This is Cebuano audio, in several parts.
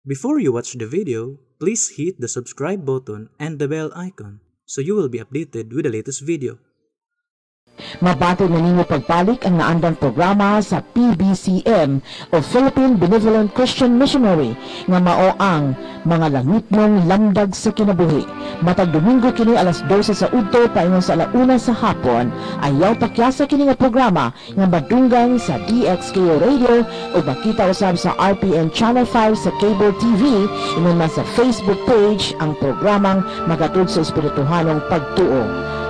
Before you watch the video, please hit the subscribe button and the bell icon so you will be updated with the latest video. Mabati na ninyo pagbalik ang naandang programa sa PBCM o Philippine Benevolent Christian Missionary nga mao ang Mga Langitnong Lamdag sa Kinabuhi. Matag Domingo kini alas 12 sa udto paingon sa alauna sa hapon. Ayaw pakyasa kini nga programa nga madunggan sa DXKO Radio o makita usab sa RPN Channel 5 sa Cable TV, ingon man sa Facebook page ang programang magatud sa espirituhanong pagtuo.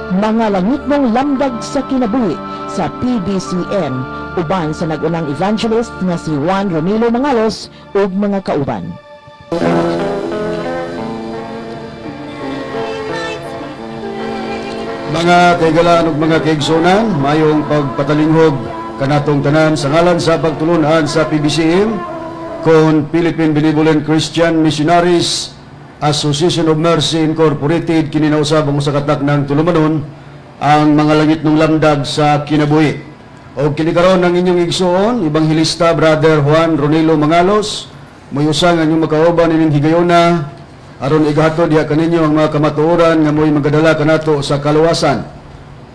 Mga Langitnong Lamdag sa Kinabuhi sa PBCM uban sa nag-unang evangelist nga si Juan Ronilo Mangalos ug mga kauban. Mga kaigalaan ug mga kaigsunan, mayong pagpatalinghog kanatong tanan sa ngalan sa pagtulunan sa PBCM kon Philippine Benevolent Christian Missionaries Association of Mercy Incorporated, kini na usab ang usa ka ng tulumanon, ang Mga Langitnong Lamdag sa Kinabuhi. O kini karon ang inyong igsuon, Ebanghelista Brother Juan Ronilo Mangalos, moy-usa nga inyong makauban ining higayona aron igahatod diha kaninyo ang mga kamatuoran nga mo'y magadala kanato sa kaluwasan.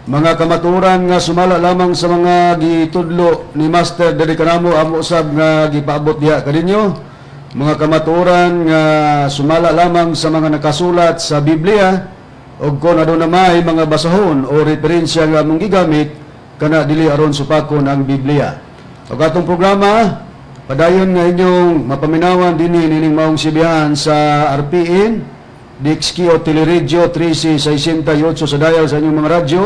Mga kamatuoran nga sumala lamang sa mga gitudlo ni Master diri kanamo, amo usab nga gipaabot diha kaninyo. Mga kamatuoran nga sumala lamang sa mga nakasulat sa Biblia, ug kon aduna may mga basahon o referensya nga among gigamit kana dili aron supakon ang Biblia. Ug atong programa padayon nga inyong mapaminawan dinhi nining maong sibihan sa RPN DXKO Teleradyo 1368 sa dial sa inyong mga radyo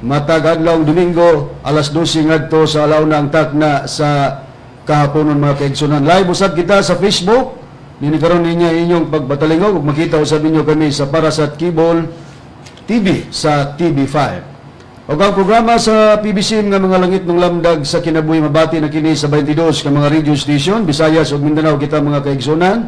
matag adlaw Domingo alas 12 ngadto sa alauna ang takna sa kahaponon, mga kaigsunan. Live usab kita sa Facebook. Nini karon ninya inyong pagbatalingog ug makita usab ninyo kami sa Parasat Cable TV sa TV5. Ug ang programa sa PBCM nga Mga Langitnong Lamdag sa Kinabuhi mabati na kini sa 22 ka mga radio station, Visayas ug Mindanao kita, mga kaigsunan.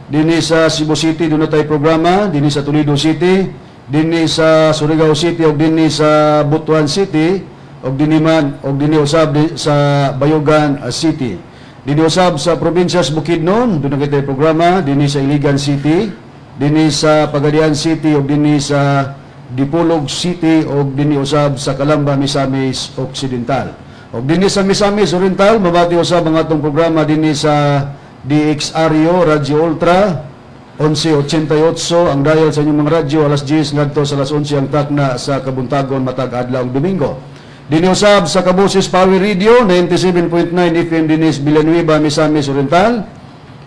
Dinhi sa Cebu City duna tay programa, dinhi sa Toledo City, dinhi sa Surigao City ug dinhi sa Butuan City ug dinhi man ug dinhi usab sa Bayugan City. Dinhi usab sa probinsya sa Bukidnon, duna kitay programa dinhi sa Iligan City, dinhi sa Pagadian City ug dinhi sa Dipolog City ug dinhi usab sa Calamba, Misamis Occidental. Ug dinhi sa Misamis Oriental mabati usab ang atong programa dinhi sa DXRU Radio Ultra 1188 ang dial sa inyong mga radyo alas 10 ngadto sa alas 11 ang takna sa kabuntagon matag adlaw Domingo. Dinhi usab sa Kaboses Power Radio 97.9 FM dinhi sa Villanueva, Misamis Oriental.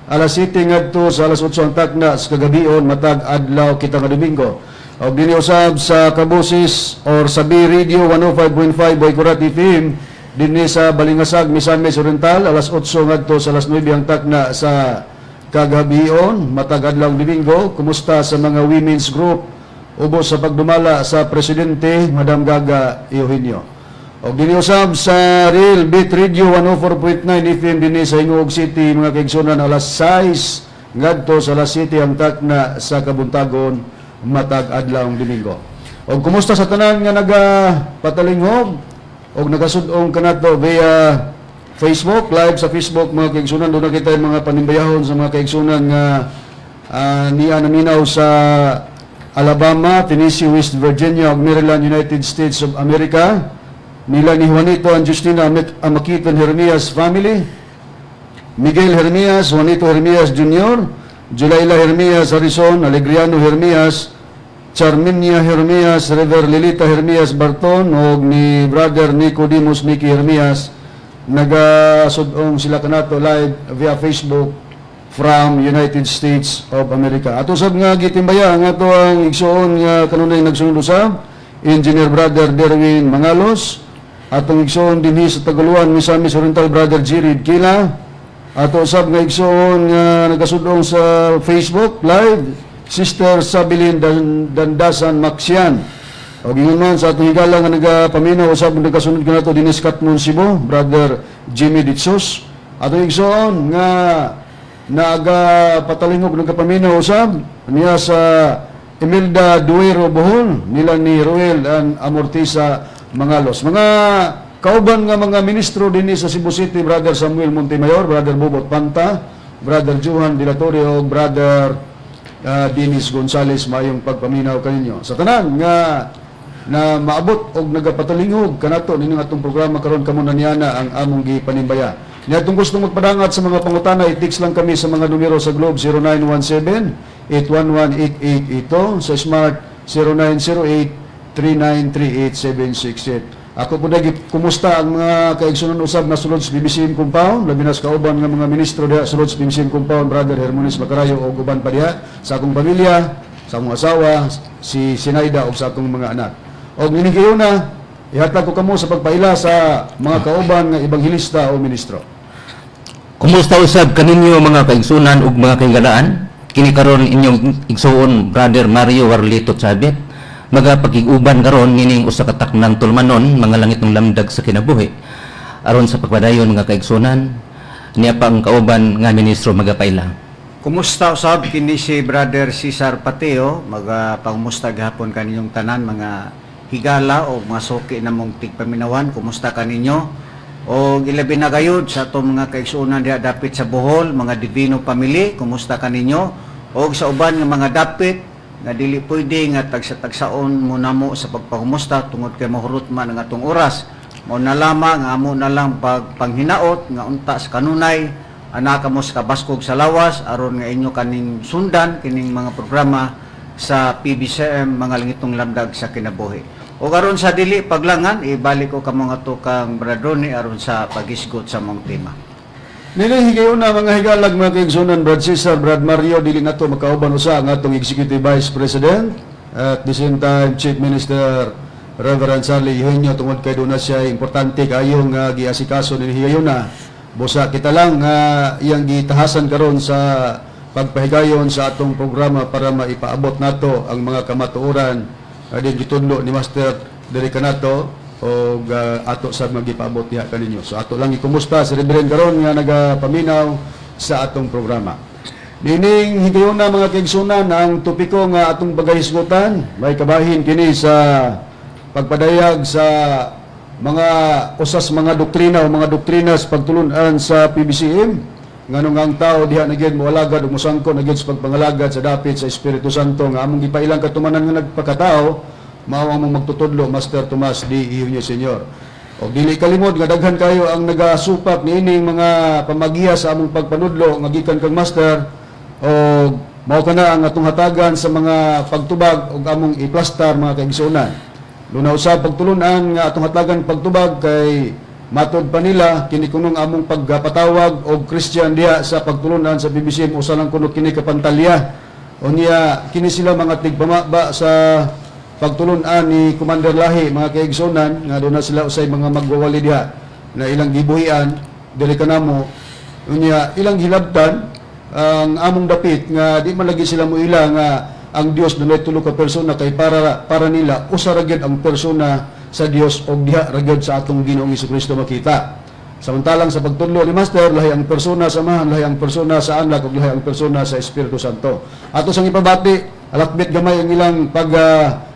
Alas 7 ngadto sa alas 8 ang takna sa kagabion matag adlaw kita nga Domingo. Og dinhi usab sa Kaboses or sa B Radio 105.5 Boykurat FM dinhi sa Balingasag, Misamis Oriental, alas 8 ngadto sa alas 9 ang takna sa kagabion matag adlaw Domingo. Kumusta sa mga women's group ubos sa pagdumala sa presidente Madam Gaga Eugenio. Og dinhi usab sa Real Beat Radio 104.9 FM dinhi sa Gingoog City, mga kaigsunan, alas 6 ngadto sa alas 7 ang takna sa kabuntagon matag adlaw Domingo. Og kumusta sa tanan nga nagapatalingog og nagasud-ong kanato via Facebook live sa Facebook, mga kaigsunan? Duna kita mga panimbayahon sa mga kaigsunan nga niya naminaw sa Alabama, Tennessee, West Virginia ug Maryland, United States of America. Nila ni Juanito and Justina Amakiton Hermias family, Miguel Hermias, Juanito Hermias Jr., Julaila Hermias Harrison, Alegriano Hermias, Charminia Hermias, River Lilita Hermias Barton, og ni Brother Nicodemus Nicky Hermias. Nagasud-ong sila kanato live via Facebook from United States of America. Ato sab nga gitimbaya ang ato ang igsuon nga kanunay nagsunod usab, Engineer Brother Derwin Mangalos, atong igsuon dinhi sa Taguluan, Misamis Oriental, Brother Jirid Kila, ato usab nga igsuon nga nagasud-ong sa Facebook live, Sister Sabilin Dandasan Maxian. Og ingon man sa atong higala nga nagapaminaw usab nagasunod kanato dinhi sa Katmon, Cebu, Brother Jimmy Ditsos. Atong igsuon nga nagapatalingog nagapaminaw usab niya sa Imelda Duero Bohol, nila ni Ruel and Amortisa Mangalos. Mga kauban nga mga ministro dinhi sa Cebu City, Brother Samuel Montemayor, Brother Bobot Panta, Brother Johan De La Torre ug Brother Dennis Gonzales, maayong pagpaminaw kaninyo. Sa tanan nga na maabot og nagapatalingog kanato nining atong programa karon, kamo na niana ang among gipanimbaya. Niadtong gusto magpadangat sa mga pangutana, i-text lang kami sa mga numero sa Globe 0917 811 8882, sa Smart 0908 3938768. Ako po lagi kumusta ang mga kaigsunan usab na sulod sa PBCM compound, labi na sa kauban nga mga ministro diha sulod sa PBCM compound, Brother Hermonis Macarayo og uban pa diha, sa akong pamilya, sa akong asawa, si Sinaida, ug sa akong mga anak. Og nining na, ihatag ko kamo sa pagpaila sa mga kauban nga ebanghelista o ministro. Kumusta usab kaninyo, mga kaigsunan ug mga kahigalaan? Kini karon inyong igsuon, Brother Mario Warlito Chabet. Magapakig-uban karon nining usa ka taknang tulumanon, Mga Langitnong Lamdag sa Kinabuhi. Aron sa pagpadayon, mga kaigsunan, niya pa ang kauban nga ministro magapaila. Kumusta usab, kini si Brother Cesar Pateo, magapangumusta gihapon kaninyong tanan, mga higala o mga suki namong tigpaminawan. Kumusta kaninyo? O ilabi na gayud sa atong mga kaigsuonan diha dapit sa Bohol, mga Divino Family, kumusta kaninyo? O sa uban nga mga dapit nga dili pwede nga tagsa-tagsaon mo namo sa pagpangumusta tungod kay mahurot man ang atong oras. Mao na lamang nga amo na lang pagpanghinaot nga unta sa kanunay anak mo sa kabaskog sa lawas aron nga inyo kaning sundan kining mga programa sa PBCM, Mga Langitong Lamdag sa Kinabuhi. O karon sa dili paglangan, ibalik ko kamo nga kang Bradoni aron sa pagisgot sa mong tema. Nini higayuna, mga higalag, mga kaigsunan, Brad Cesar, Brad Mario, dili nato makauban usa ang atong Executive Vice President at the same time Chief Minister Reverend Charlie Eugenio tungod kay doon na siya importante kayo nga giasikaso nini higayuna. Busa kita lang nga iyang gitahasan karon sa pagpahigayon sa atong programa para maipaabot nato ang mga kamatuoran din gitudlo ni Master diri kanato og ato sa magipaabot diha kaninyo. So ato lang ikumusta si Reverend karon nga nagapaminaw sa atong programa. Nining higayuna, mga kaigsunan, ang topiko nga atong pagahisgutan may kabahin kini sa pagpadayag sa mga usas mga doktrina o mga doktrina sa pagtulunan sa PBCM, nganong ang tao diha na gyud moalagad o mosangko na gyud sa pagpangalagad sa dapit sa Espiritu Santo nga among gipailang katumanan nga nagpakatao, mao ang among magtutudlo, Master Tomas D. Eugenio Senior. Og dili kalimod nga daghan kayo ang nagasupak niining mga pamagiya sa among pagpanudlo nga gikan kang Master, og mao kana ang atong hatagan sa mga pagtubag og among iplastar, mga kaigsuonan. Luna usab pagtulunan nga atong hatagan pagtubag kay matod pa nila kini kunong among pagpatawag og Christian diha sa pagtulunan sa PBCM usa lang kuno kini ka pantalya. Unya kini sila mga tigpamaba sa pagtulunan ni Commander Lahi, mga kaigsuonan, nga doon na sila usay mga magwawali diha na ilang gibuhian diri kanamo. Unya ilang hilabtan ang among dapit nga di man lagi sila moila nga ang Dios dunay tulo ka persona kay para nila usa ra gyud ang persona sa Dios og diha ra gyud sa atong Ginoong Hesukristo makita. Samantalang sa pagtudlo ni Master, lahi ang persona sa Amahan, lahi ang persona sa Anak ug lahi ang persona sa Espiritu Santo. Ato sang ipabati, alakbit gamay ang ilang pag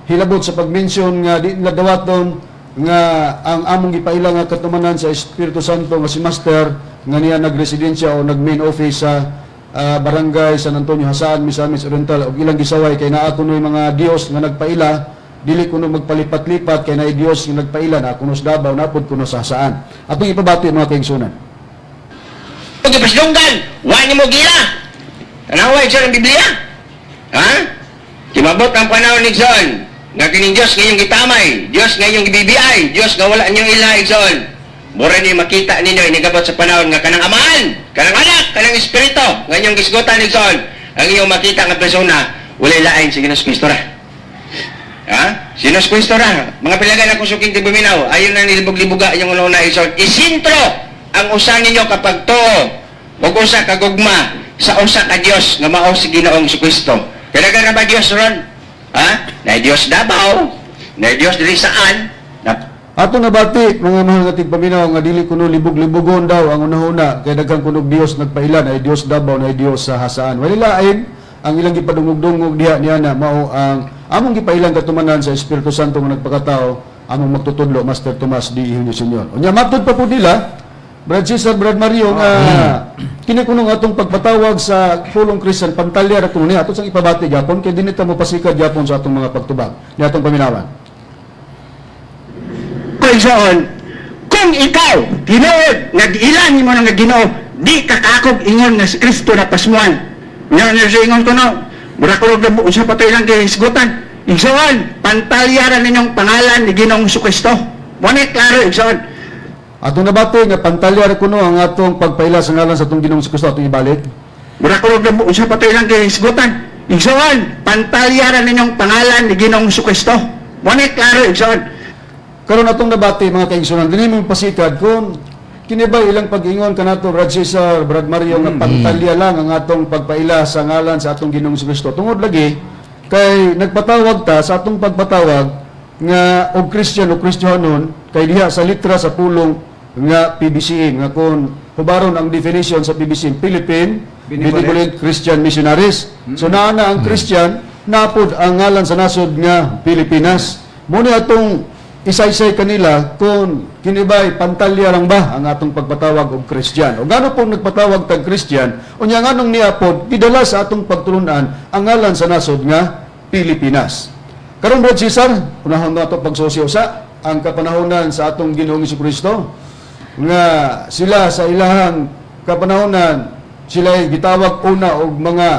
hilabot sa pag-mention nga di nila dawaton nga ang among gipaila nga katumanan sa Espiritu Santo nga si Master nga niya nagresidensya o nag-main office sa Barangay San Antonio, Jasaan, Misamis Oriental, ug ilang gisaway kay naa kunoy mga Dios nga nagpaila, dili kuno magpalipat-lipat kay naay Dios nga nagpaila na kuno sa Davao, napod kuno sa Jasaan. Atong ipabati, mga kaigsunan. Gipaslunggan, wa nimo gila. Tanawa, igsoon, ang Biblia. Ha? Kimabot ang panahon, igsoon, nga kining Dios ngayong gitamay, Dios ngayong gibibiay, Dios nga wala niyong ila, igsoon. Mura ni makita ninyo inigabot sa panahon nga kanang Amahan, kanang Anak, kanang Espiritu nga inyong gisgutan, igsoon. Ang iyong makita nga persona walay lain si Ginoong Kristo ra. Ha? Si Ginoong Kristo ra. Mga pilagan ako suking tigbuminaw, ayon na nilibog-libuga inyong una, igsoon. Isintro ang usa ninyo kapag tuo ug usa ka gugma sa usa ka Dios nga mao si Ginoong Kristo. Kaya na ba Dios ron? Ha? Na Dios Davao, na Dios diri saan? Na Ato nabati, mga mahal nga tigpaminaw, nga dili kuno libog-libogon daw ang unahuna kay daghan kuno Dios nagpaila, na Dios Davao, na Dios sa Jasaan. Wala lain ang ilang gipadungog-dungog diha niya na mao ang among gipailang katumanan sa Espiritu Santo nga nagpakatao, among magtutudlo, Master Tomas D. Eugenio Senior. Unya matud pa po nila Brad Cesar, Brad Mario, nga kini kuno nga atong pagpatawag sa pulong Christian pantalya ra kuno ni ato sang ipabati gyapon kay dinhi ta mo pasikat gyapon sa atong mga pagtubag ni atong paminawan. Igsoon, kung ikaw, tinuod, nag-ilan mo nga Ginoo, di ka kakog ingon nga si Kristo na pasmuan. Nga nga siya ingon ko no, mura ko rin unsa pa to ilang gihisgutan. Igsoon, pantalya ra ninyong pangalan ni Ginoong Kristo. Mo ni klaro, igsoon. Atong nabati nga pantalya ra kuno ang atong pagpaila sa ngalan sa atong Ginoong Kristo, atong ibalik. Mura ko rin unsa pa to ilang gihisgutan. Igsoon, pantalya ra ninyong pangalan ni Ginoong Kristo. Mo ni klaro, igsoon. Karon atong nabati, mga kaigsunan, dinhi mo pasikad kung kini ba ilang pag-ingon kanato, Brad Cesar, Brad Mario, nga pantalya lang ang atong pagpaila sa ngalan sa atong Ginoong Kristo. Tungod lagi kay nagpatawag ta sa atong pagpatawag nga og Christian o Kristohanon kay diha sa litra sa pulong nga PBCM, nga kung hubaron ang definition sa PBCM, Philippine Benevolent. Benevolent Christian Missionaries. So naa na ang Christian, napod ang ngalan sa nasod nga Pilipinas. Muna atong isaysay kanila kung kinibay pantalya lang ba ang atong pagpatawag og Christian. O ngano pong nagpatawag tag Christian, unya nganong niya pod gidala sa atong pagtulunan ang ngalan sa nasod nga Pilipinas. Karon, Brad Cesar, unahon nato pagsusi usa ang kapanahonan sa atong Ginoong Kristo nga sila sa ilahang kapanahonan sila ay gitawag una og mga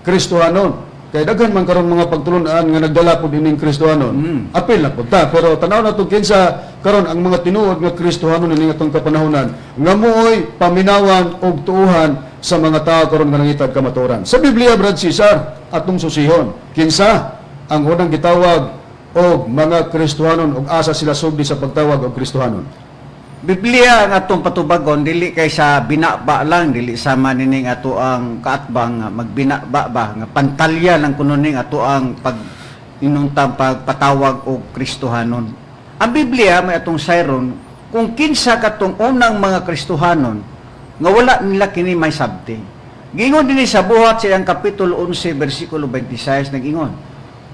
Kristohanon. Kay daghan man karon mga pagtulunan nga nagdala pod ining Kristohanon. Apil na pud ta, pero tanaw na to kinsa karon ang mga tinuod nga Kristohanon ining atong kapanahonan nga mooy paminawan og tuuhan sa mga tao karon nga nangitag kamatuoran. Sa Biblia, Brad Cesar, atong susihon kinsa ang unang gitawag og mga Kristohanon og asa sila sugdi sa pagtawag og Kristohanon. Biblia ang atong patubagon, dili kay sa binaba lang, dili sama nining ato ang kaatbang nga magbinaba ba nga pantalya lang kuno ning ato ang pag inuntang pagpatawag og Kristohanon. Ang Biblia may atong sayron kung kinsa katong unang mga Kristohanon nga wala nila kini may sabti. Giingon dinhi sa Buhat sa iyang kapitulo 11 bersikulo 26, nag-ingon: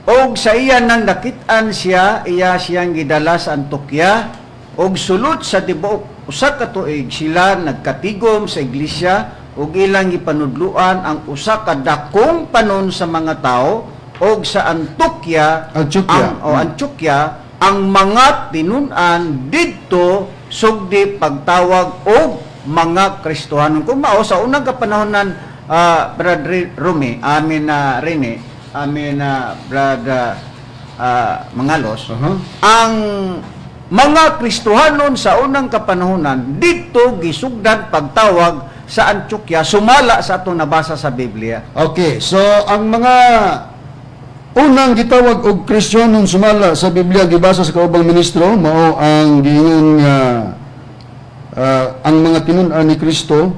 "Og sa iya nang nakit-an siya, iya siyang gidala sa Antioquia, og sulod sa tibuok usa ka tuig sila nagkatigom sa iglesia ug ilang gipanudluan ang usa ka dakong panon sa mga tao, og sa Antioquia Antioquia. Ang o Antioquia ang mga tinun-an didto sugdi pagtawag og mga Kristohanon." Kung mao sa unang kapanahonan, Brad Rumi, amin na Rene, amin na Brad Mangalos, ang mga Kristohanon sa unang kapanahonan didto gisugdan pagtawag sa Antioquia sumala sa atong nabasa sa Biblia. Okay, so ang mga unang gitawag og Kristiyanon sumala sa Biblia gibasa sa kaubang ministro mao ang giingon nga ang mga tinun-an ni Kristo,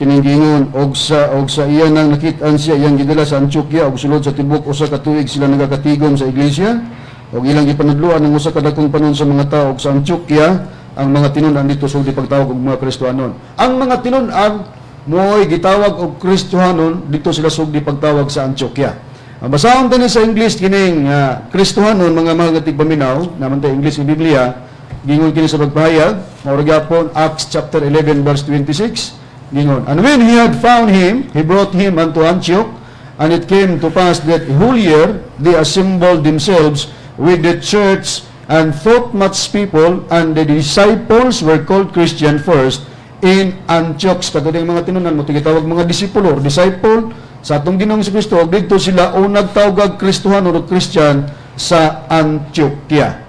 kining giingon og sa iya nang nakit-an siya, iyang gidala sa Antioquia, og sulod sa tibuok usa ka tuig sila nagakatigom sa iglesia og ilang gipanudloan ang usa ka dakong panon sa mga tao, og sa Antioquia ang mga tinun-an didto sugdi pagtawag og mga Kristohanon. Ang mga tinun-an mo'y gitawag og Kristohanon, didto sila sugdi pagtawag sa Antioquia. Ang basahon dinhi sa English kining Kristohanon, mga mahal nga tigpaminaw, naman tayo English ng Biblia, gingon kini sa pagpahayag, mao gyapon Acts chapter 11 verse 26, gingon: "And when he had found him, he brought him unto Antioch, and it came to pass that a whole year they assembled themselves with the church and taught much people, and the disciples were called Christian first in Antioch." Kato mga tinunan mo, gitawag mga disipulo or disciple sa atong Ginoong Kristo, ug didto sila o nagtawag Kristohanon o Christian sa Antioquia.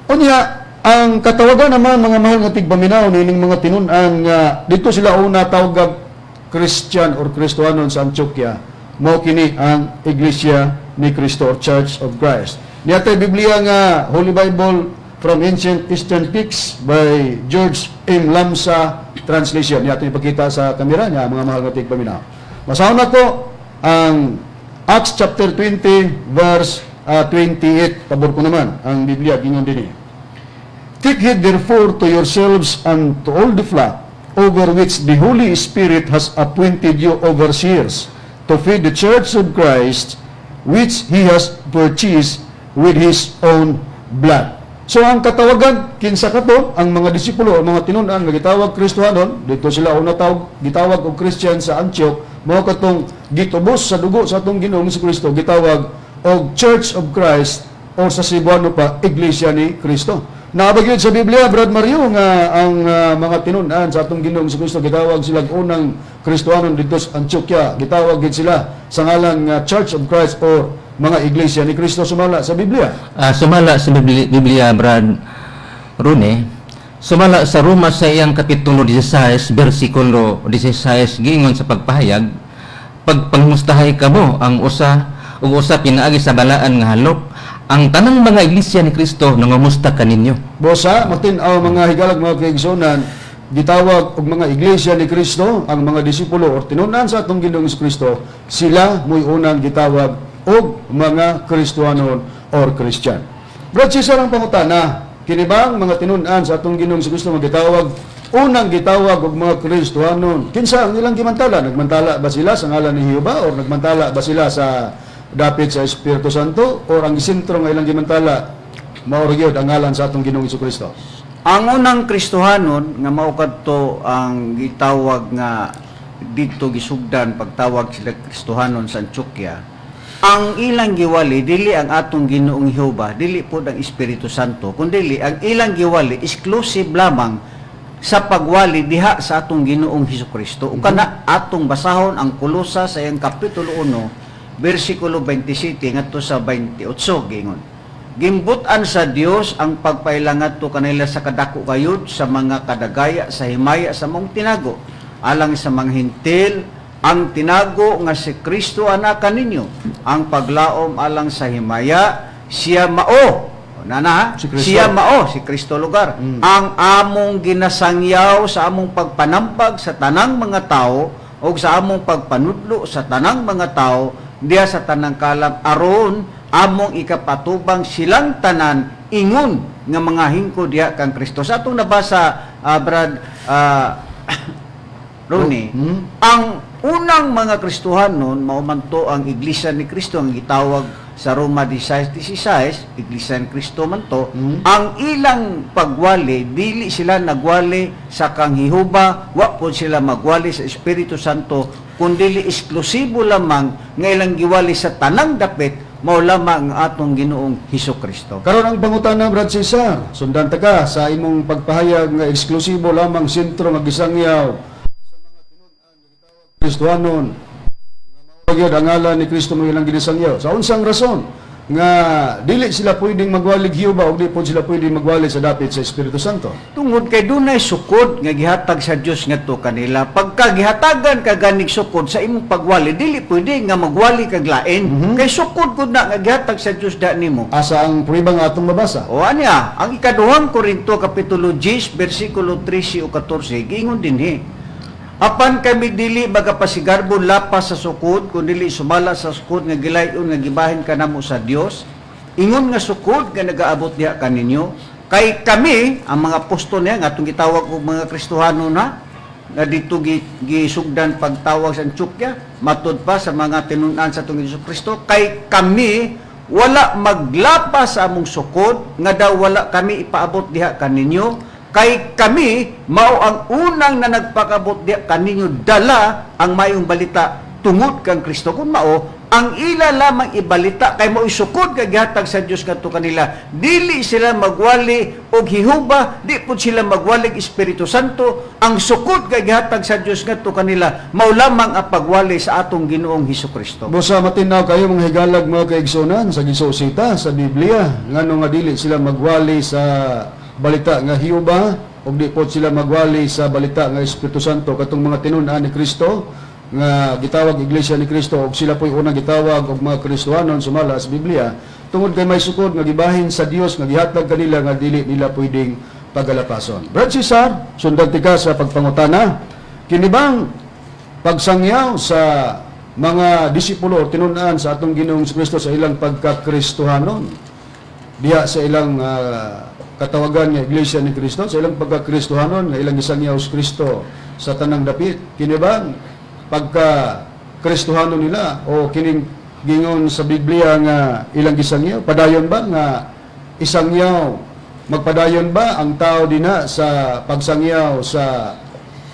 Unya, ang katawagan naman, mga mahal nga tigpaminaw, nining mga tinun-an nga didto sila una tawag Christian or Kristohanon sa Antioquia, mao kini ang Iglesia ni Cristo or Church of Christ. Niya Biblia nga Holy Bible from Ancient Eastern Texts by George M. Lamsa translation. Niya ipakita sa kamera niya, mga mahal nga tigpaminaw. Basahon nako ang Acts chapter 20 verse 28. Pabor ko naman ang Biblia, gingon dinhi: "Take heed therefore to yourselves and to all the flock over which the Holy Spirit has appointed you overseers to feed the church of Christ, which He has purchased with His own blood." So ang katawagan kinsa kato ang mga disipulo o mga tinun-an nga gitawag Kristohanon, dito sila una tawag gitawag og Christian sa Antioch, mao katong gitubos sa dugo sa atong Ginoong Kristo, gitawag og Church of Christ o sa Cebuano pa, Iglesia ni Cristo. Naa ba gyud sa Biblia, Brad Mario, nga ang mga tinun-an sa atong Ginoong Kristo gitawag sila unang Kristohanon dito sa Antioquia, gitawag gid sila sa ngalan nga Church of Christ or mga Iglesia ni Cristo sumala sa Biblia? Sumala sa Biblia, Brad Rune, sumala sa Roma sa iyang kapitulo 16, versikulo 16, giingon sa pagpahayag, "Pagpangmustahay kamo ang usa ug usa pinaagi sa balaan nga halok. Ang tanang mga iglesia ni Kristo nangumusta kaninyo." Bosa, matin-aw mga higalag, mga kaigsunan, gitawag og mga iglesia ni Kristo ang mga disipulo or tinun-an sa atong Ginoong Kristo, sila mo'y unang gitawag og mga Kristohanon or Christian. Brad Cesar, ang pangutana, kini bang mga tinun-an sa atong Ginoong Kristo nga gitawag unang gitawag og mga Kristohanon, kinsa ang ilang gimantala? Nagmantala ba sila sa ngalan ni Jehova or nagmantala ba sila sa dapit sa Espiritu Santo or ang sentro nga ilang gimantala mao ra gyud ang ngalan sa atong Ginoong Kristo? Ang unang Kristohanon nga mao kadto ang gitawag nga didto gisugdan pagtawag sila Kristohanon sa Antioquia, ang ilang giwali dili ang atong Ginoong Jehova, dili pod ang Espiritu Santo, kundi ang ilang giwali exclusive lamang sa pagwali diha sa atong Ginoong Hesukristo. Ug kana atong basahon ang Kolosa sa iyang kapitulo 1 bersikulo 27 ngadto sa 28, giingon, "Gimbut-an sa Dios ang pagpaila ngadto kanila sa kadako kayod sa mga kadagaya sa himaya sa mong tinago alang sa mga Hentil, ang tinago nga si Kristo ana kaninyo, ang paglaom alang sa himaya. Siya mao nana Si Kristo. Siya mao si Kristo lugar ang among ginasangyaw sa among pagpanampag sa tanang mga tao o sa among pagpanudlo sa tanang mga tao diha sa tanang kalam, aron among ikapatubang silang tanan ingon nga mga hingko diha kang Kristo." Sa atong nabasa, Brad Ronnie, ang unang mga Kristohanon mao man to ang Iglesia ni Kristo ang gitawag sa Roma 16:16, Iglesia ni Kristo man to. Ang ilang pagwali, dili sila nagwali sa kang Jehova, wa po sila magwali sa Espiritu Santo, kundi eksklusibo lamang nga ilang giwali sa tanang dapit mao lamang ang atong Ginoong Hesus Kristo. Karon ang pangutana, Brad Cesar, sundan ta ka sa imong pagpahayag nga eksklusibo lamang sentro nga gisangyaw sa mga tinun-an Kristohanon gyud ang ngalan ni Kristo mo ilang ginisangyaw. Sa unsang rason nga dili sila pwedeng magwalig Jehova ug di pod sila pwedeng magwali sa dapit sa Espiritu Santo? Tungod kay dunay sukod nga gihatag sa Dios ngadto kanila. Pagka gihatagan ka ganig sukod sa imong pagwali, dili pwede nga magwali kag lain. Kay sukod gud na nga gihatag sa Dios da nimo. Asa ang prueba nga atong mabasa? O anya, ang ikaduhang Korinto kapitulo 10 bersikulo 13 o 14 giingon dinhi, "Apan kami dili magapasigarbo lapas sa sukod, kundi sumala sa sukod nga gilayon nga gibahin kanamo sa Dios, ingon nga sukod nga nagaabot diha kaninyo. Kay kami, ang mga apostol niya nga atong gitawag og mga Kristohano na nga dito gisugdan pagtawag sa Antioquia, matud pa sa mga tinun-an sa atong Hesus Kristo, kay kami wala maglapas sa among sukod nga daw wala kami ipaabot diha kaninyo. Kay kami mao ang unang na nagpakabot diha kaninyo dala ang mayong balita tungod kang Kristo." Kung mao ang ila lamang ibalita kay mao isukod kay gihatag sa Dios ngadto kanila, dili sila magwali og Jehova, di pud sila magwali og Espiritu Santo. Ang sukod kay gihatag sa Dios ngadto kanila mao lamang ang pagwali sa atong Ginoong Hesukristo. Busa matinaw kayo mga higalag, mga kaigsunan, sa gisusita sa Biblia ngano nga dili sila magwali sa balita nga Jehova ug di pod sila magwali sa balita nga Espiritu Santo katong mga tinun-an ni Kristo nga gitawag Iglesia ni Kristo ug sila po'y unang gitawag og mga Kristohanon sumala sa Biblia, tungod kay may sukod nga gibahin sa Dios nga gihatag kanila nga dili nila pwedeng pagalapason. Brad Cesar, sundan tika sa pagpangutana, kini bang pagsangyaw sa mga disipulo o tinun-an sa atong Ginoong Kristo sa ilang pagkakristohanon diha sa ilang katawagan nga Iglesia ni Kristo, sa ilang pagkakristohanon nga ilang gisangyaw sa Kristo sa tanang dapit, kini bang pagka-Kristohanon nila o kining gingon sa Biblia nga ilang gisangyaw, padayon ba nga isangyaw Magpadayon ba ang tao dina sa pagsangyaw sa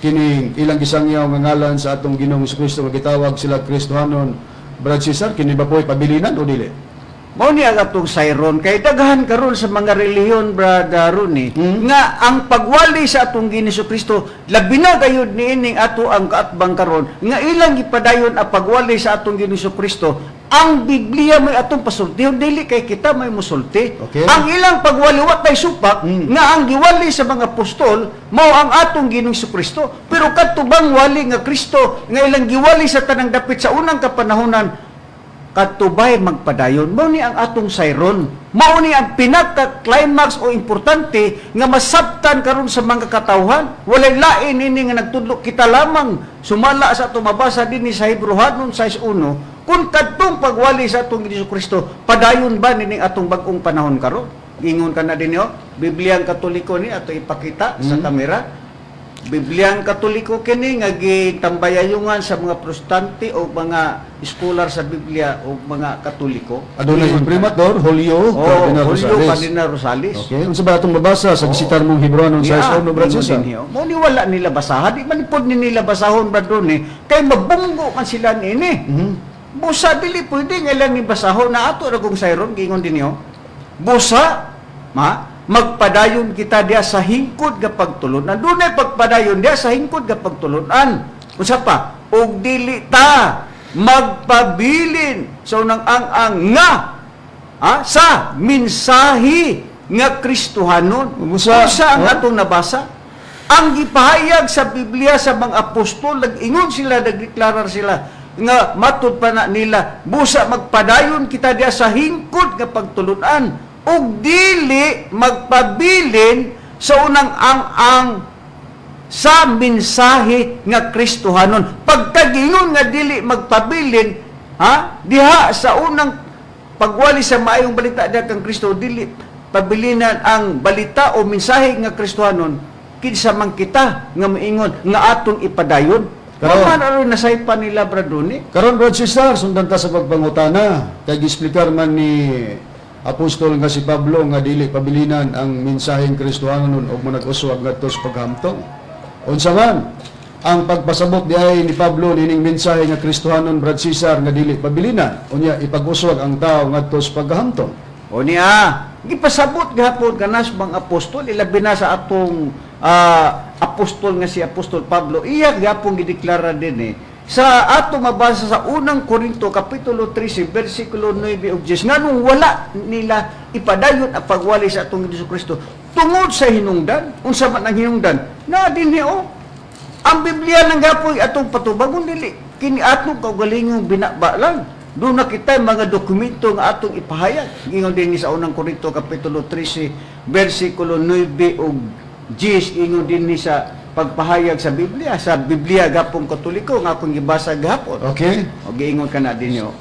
kining ilang gisangyaw nga ngalan sa atong Ginoong Kristo nga gitawag sila Kristohanon? Brad Cesar, kini ba po'y pabilinan o dili? Mao ni ang atong sayron kay daghan karon sa mga relihiyon, Brother Ronnie, nga ang pagwali sa atong Ginoong Kristo labi na gayud niining ato ang kaatbang karon nga ilang gipadayon ang pagwali sa atong Ginoong Kristo. Ang Biblia may atong pasultihon, dili kay kita may musulti. Okay. Ang ilang pagwali wa tay supak nga ang giwali sa mga apostol mao ang atong Ginoong Kristo. Pero kadto bang wali nga Kristo nga ilang giwali sa tanang dapit sa unang kapanahonan, katubay magpadayon? Mao ni ang atong sayron. Mao ni ang pinaka-climax o importante nga masabtan karon sa mga katawhan. Walay lain ini nga nagtudlo kita lamang sumala sa atong mabasa dinhi sa Hebreohanon 6:1 kung kadtong pagwali sa atong Ginoong Kristo padayon ba nining atong bag-ong panahon karon. Ingon ka na dinhi, oh, Bibliang Katoliko ni ato ipakita sa kamera. Bibliang Katoliko kini nga gitambayayungan sa mga Protestante o mga scholar sa Biblia o mga Katoliko. Adunay imprimatur, Julio Oh, Cardinal Julio Rosales. Cardinal Rosales. Okay, unsa ba atong mabasa sa gisitar mong Hebreohanon 6:1, Brad Ingon Cesar? dinhi, oh. Mo ni wala nila basahan, di man pod ni nila basahon, Brad Ronnie, kay mabunggo man sila niini. Busa dili pwede nga lang ni basahon na ato ra kung sayron gingon dinhi, oh. Busa ma magpadayon kita diya sa hingkod nga pagtulunan. Dunay pagpadayon diya sa hingkod nga pagtulunan. Unsa pa? Og dili ta magpabilin sa unang ang-ang nga sa mensahe nga Kristohanon. Busa, Unsa ang oh. atong nabasa? Ang gipahayag sa Biblia sa mga apostol, nag-ingon sila, nagdeklarar sila nga matud pa na nila, busa magpadayon kita diya sa hingkod nga pagtulunan ug dili magpabilin sa unang ang-ang sa mensahe nga Kristohanon. Pagkagingon nga dili magpabilin, ha, diha sa unang pagwali sa maayong balita diha kang Kristo, dili pabilinan ang balita o mensahe nga Kristohanon, kinsa man kita nga moingon nga atong ipadayon. Karon. Karon aron nasaypan nila, Brad Ronnie. Karon, Brad Cesar, sundan ta sa pagpangutana kay giexplikar man ni apostol nga si Pablo nga dili pabilinan ang mensaheng Kristohanon og manag-uswag ngadto sa paghamtong. Unsa man ang pagpasabot diay ni Pablo nining mensahe nga Kristohanon, Brad Cesar, nga dili pabilinan, unya ipag-uswag ang tao ngadto sa paghamtong? O niya, gipasabot gihapon kanas mga apostol, ilabi na sa atong apostol nga si Apostol Pablo, iya gihapon gideklara din sa ato mabasa sa unang Korinto kapitulo 13 bersikulo 9 ug 10, nganong wala nila ipadayon ang pagwali sa atong Hesus Kristo tungod sa hinungdan. Unsa man ang hinungdan na dinhi, oh, ang Biblia nang gapoy atong patubagon, dili kini atong kaugalingong binaba lang. Doon na kita mga dokumento nga atong ipahayag. Ingon din sa unang Korinto kapitulo 13 bersikulo 9 ug 10, ingon din ni sa pagpahayag sa Biblia gapong Katoliko nga akong gibasa gahapon. O giingon ka na dinyo.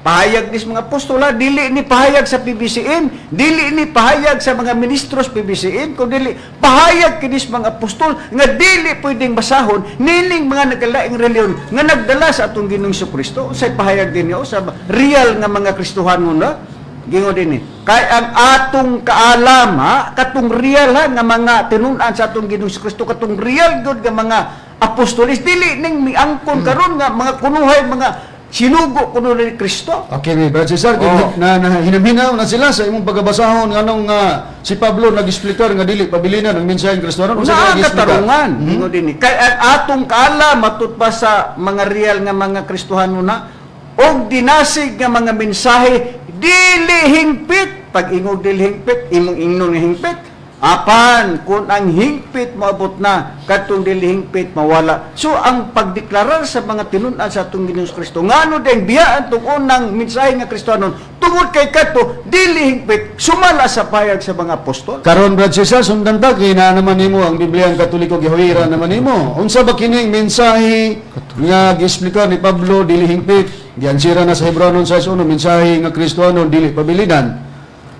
Pahayag ni mga apostola, dili ni pahayag sa PBCM, dili ni pahayag sa mga ministros PBCM, kun dili pahayag kinis mga apostol nga dili pwedeng basahon nining mga nagkalaing reliyon nga nagdala sa atong Ginoong Kristo. Unsay pahayag dinyo sa real nga mga Kristohanon na? Gingon dinhi, kay ang atong kaalam, ha, katong real, ha, nga mga tinun-an sa atong Ginoong Kristo, katong real gud nga mga apostolis, dili ning miangkon karon nga mga kunuhay mga sinugo kuno ni Kristo. Okay, Brad Cesar, na hinamhinaw na sila sa imong pagabasahon nganong si Pablo nag-explicar nga dili pabilinan ang mensaheng Kristohanon. Unsa Na kay ang gi-explicar? katarungan, ingon dinhi. Kay ang atong kaalam matud pa sa mga real nga mga Kristohano na og dinasig nga mga mensahe dili hingpit. Pag ingog dili hingpit, imong ingnon nga hingpit. Apan kung ang hingpit moabot na kadtong dili hingpit mawala. So ang pagdeklarar sa mga tinun-an sa atong Ginoong Kristo ngano ding biyaan tong unang mensahe nga Kristohanon tungod kay kadto dili hingpit sumala sa payag sa mga apostol. Karon, Brad Cesar, sundan ta kay naa naman nimo ang Biblia ang Katoliko, gihuwira naman nimo. Unsa ba kining mensahe nga giexplikar ni Pablo dili hingpit? Giansira na sa Hebreohanon 6:1, mensahe nga Kristohanon dili pabilinan.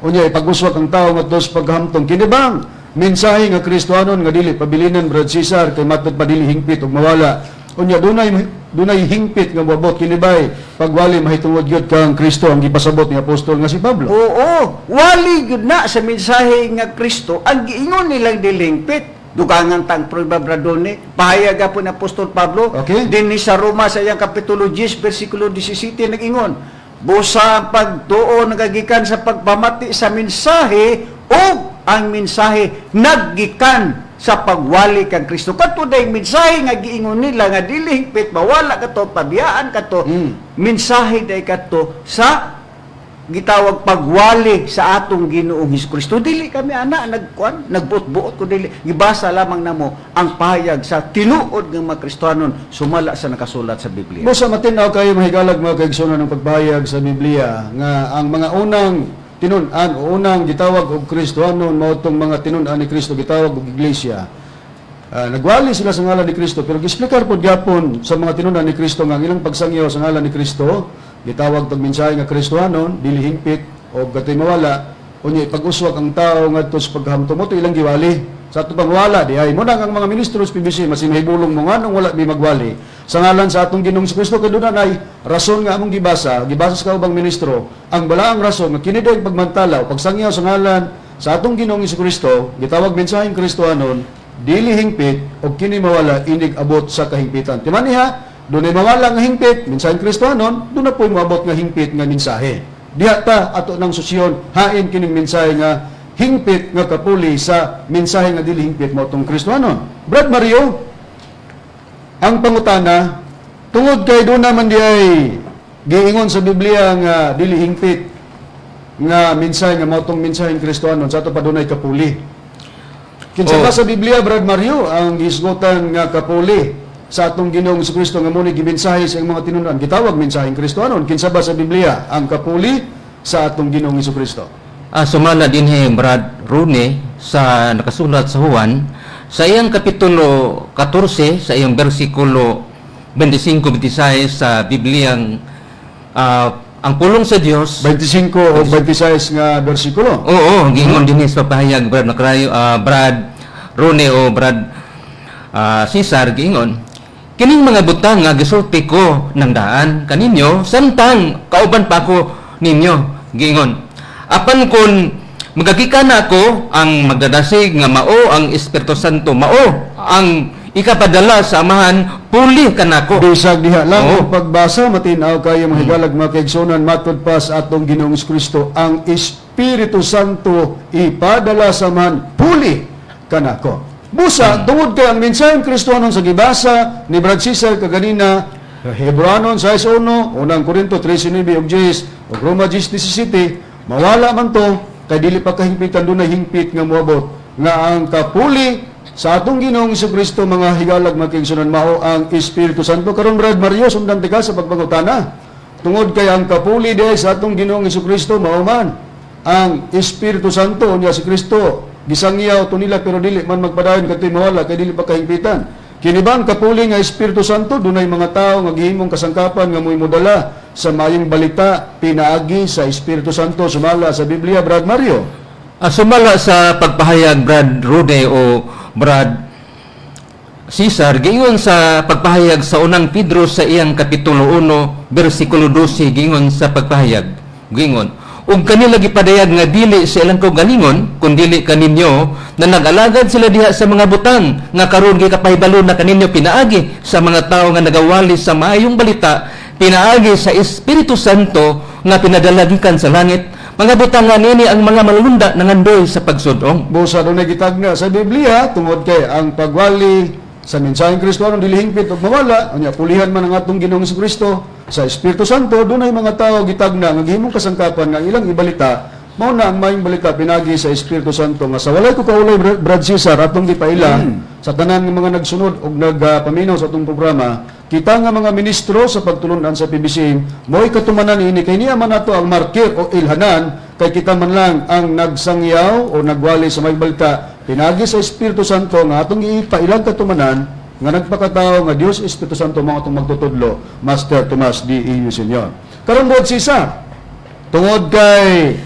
Unya ipag-uswag ang tao ngadto sa paghamtong. Kini bang mensahe nga Kristohanon nga dili pabilinan, Brad Cesar, kay matud pa dili hingpit ug mawala Unya dunay dunay hingpit nga moabot kini bay pagwali mahitungod gyud kang Kristo ang gipasabot ni apostol nga si Pablo. Oo, wali gyud na sa mensahe nga Kristo ang giingon nilang dili hingpit. Dugangan tang prueba, Bradone, pahayag po ni Apostol Pablo dinhi sa Roma sa iyang kapitulo 10 bersikulo 17, nag-ingon, "Busa ang pagtuo nagagikan sa pagpamati sa mensahe o ang mensahe naggikan sa pagwali kang Kristo." Kadto day mensahe nga giingon nila nga dili hingpit, mawala kato, pabiyaan kato, mensahe day kadto sa gitawag pagwali sa atong Ginoong Hesus Kristo. Dili kami ana nagkuan, nagbuot-buot ko dili. Gibasa lamang namo ang pahayag sa tinuod nga mga Kristohanon sumala sa nakasulat sa Biblia. Busa matin-aw kayo, mahigalag mga kaigsunan, ng pagpahayag sa Biblia nga ang mga unang tinun-an o unang gitawag og Kristohanon mao tong mga tinun-an ni Kristo gitawag og iglesia. Nagwali sila sa ngalan ni Kristo, pero giexplikar pod gyapon sa mga tinun-an ni Kristo nga ang ilang pagsangyaw sa ngalan ni Kristo gitawag tog mensahe nga Kristohanon, dili hingpit o gatoy mawala. Unya ipag-uswag ang tao ngadto sa paghamtong mo ilang giwali sa ato pangwala di ay mo nang ang mga ministro sa PBC mas mahibulong mo nganong wala mi magwali sa ngalan sa atong Ginoong Kristo, kay doon ay rason nga among gibasa gibasa sa kaubang ministro ang balaang rason nga kini day pagmantala o pagsangyaw sa ngalan sa atong Ginoong Kristo gitawag mensaheng Kristohanon, dili hingpit o kini mawala inig abot sa kahingpitan. Timan niya, doon ay mawala nga hingpit mensaheng Kristohanon, doon na po'y moabot nga hingpit nga mensahe. Diha ta ato ng susyon hain kining mensahe nga hingpit nga kapuli sa mensahe nga dili hingpit mo tong Kristohanon. Brad Mario, ang pangutana, tungod kay doon naman di ay giingon sa Biblia nga dili hingpit nga mensahe nga mao tong mensaheng Kristohanon, sa ato pa dunay kapuli. Kinsa ba sa Biblia, Brad Mario, ang gisgutan nga kapuli sa atong Ginoong Kristo nga muni gimensahe sa iyang mga tinun-an gitawag mensaheng Kristohanon? Kinsa ba sa Biblia ang kapuli sa atong Ginoong Kristo? Sumala dinhi, Brad Rune, sa nakasulat sa Juan sa iyang kapitulo 14 sa iyang bersikulo 25-26 sa Bibliang ang pulong sa Dios. 25 o 26 nga bersikulo. Oo, giingon dinhi sa pahayag, Brad Nakrayo, Brad Rune o Brad Cesar, giingon, "Kining mga butang nga gisulti ko ng daan kaninyo samtang kauban pa ako ninyo," giingon. "Apan kun magagikan ako, ang magdadasig nga mao ang Espiritu Santo, mao ang ikapadala sa Amahan, puli kanako." Bisag diha lang ang pagbasa, matin-aw kayo, mga higalag mga kaigsunan, matod pa sa atong Ginoong Kristo ang Espiritu Santo ipadala sa Amahan, puli kanako. Busa, tungod kay ang mensaheng Kristohanon sa gibasa ni Brad Cesar kaganina, Hebreanon 6:1, Unang Korinto 13:9 ug 10, ug Roma 10:17, mawala man to kay dili pa kahingpitan, dunay hingpit nga moabot nga ang kapuli sa atong Ginoong Kristo, mga higalag mga kaigsunan, mao ang Espiritu Santo. Karon, Brad Mario, sundan tika sa pagpangutana. Tungod kay ang kapuli di sa atong Ginoong Kristo mao man ang Espiritu Santo, unya si Kristo gisangyaw to nila pero dili man magpadayon kadtoy mawala kay dili pa kahingpitan. Kini ba ang kapuli nga Espiritu Santo, dunay mga tawo nga gihimong kasangkapan nga mo'y modala sa maayong balita pinaagi sa Espiritu Santo sumala sa Biblia, Brad Mario? Sumala sa pagpahayag, Brad Rude o Brad Cesar, giingon sa pagpahayag sa Unang Pedro sa iyang kapitulo 1 bersikulo 12, giingon sa pagpahayag, giingon, "Ug kanila gipadayag nga dili sa ilang kaugalingon kun dili kaninyo na nag-alagad sila diha sa mga butang nga karon gikapahibalo na kaninyo pinaagi sa mga tawo nga nagawali sa maayong balita pinaagi sa Espiritu Santo nga pinadala gikan sa langit, mga butang nga nini ang mga malulunda nangandoy sa pagsudong." Busa dunay gitagna sa Biblia tungod kay ang pagwali sa mensaheng Kristohanon dili hingpit ug mawala, unya pulihan man ang atong Ginoong Kristo sa Espiritu Santo, dunay mga tawo gitagna nga gihimong kasangkapan nga ilang ibalita mao na ang maayong balita pinagi sa Espiritu Santo nga sa walay ko kaulay, Brad Cesar, atong gipaila sa tanan nga mga nagsunod og nagpaminaw sa atong programa. Kita nga mga ministro sa pagtulunan sa PBC mo'y katumanan ini kay niya man ato ang marker o ilhanan kay kita man lang ang nagsangyaw o nagwali sa maayong balita pinagi sa Espiritu Santo nga atong ipailang katumanan nga nagpakatao nga Dios Espiritu Santo mga atong magtutudlo, Master Tomas D. E. Senior. Karon, Brad Cesar, tungod kay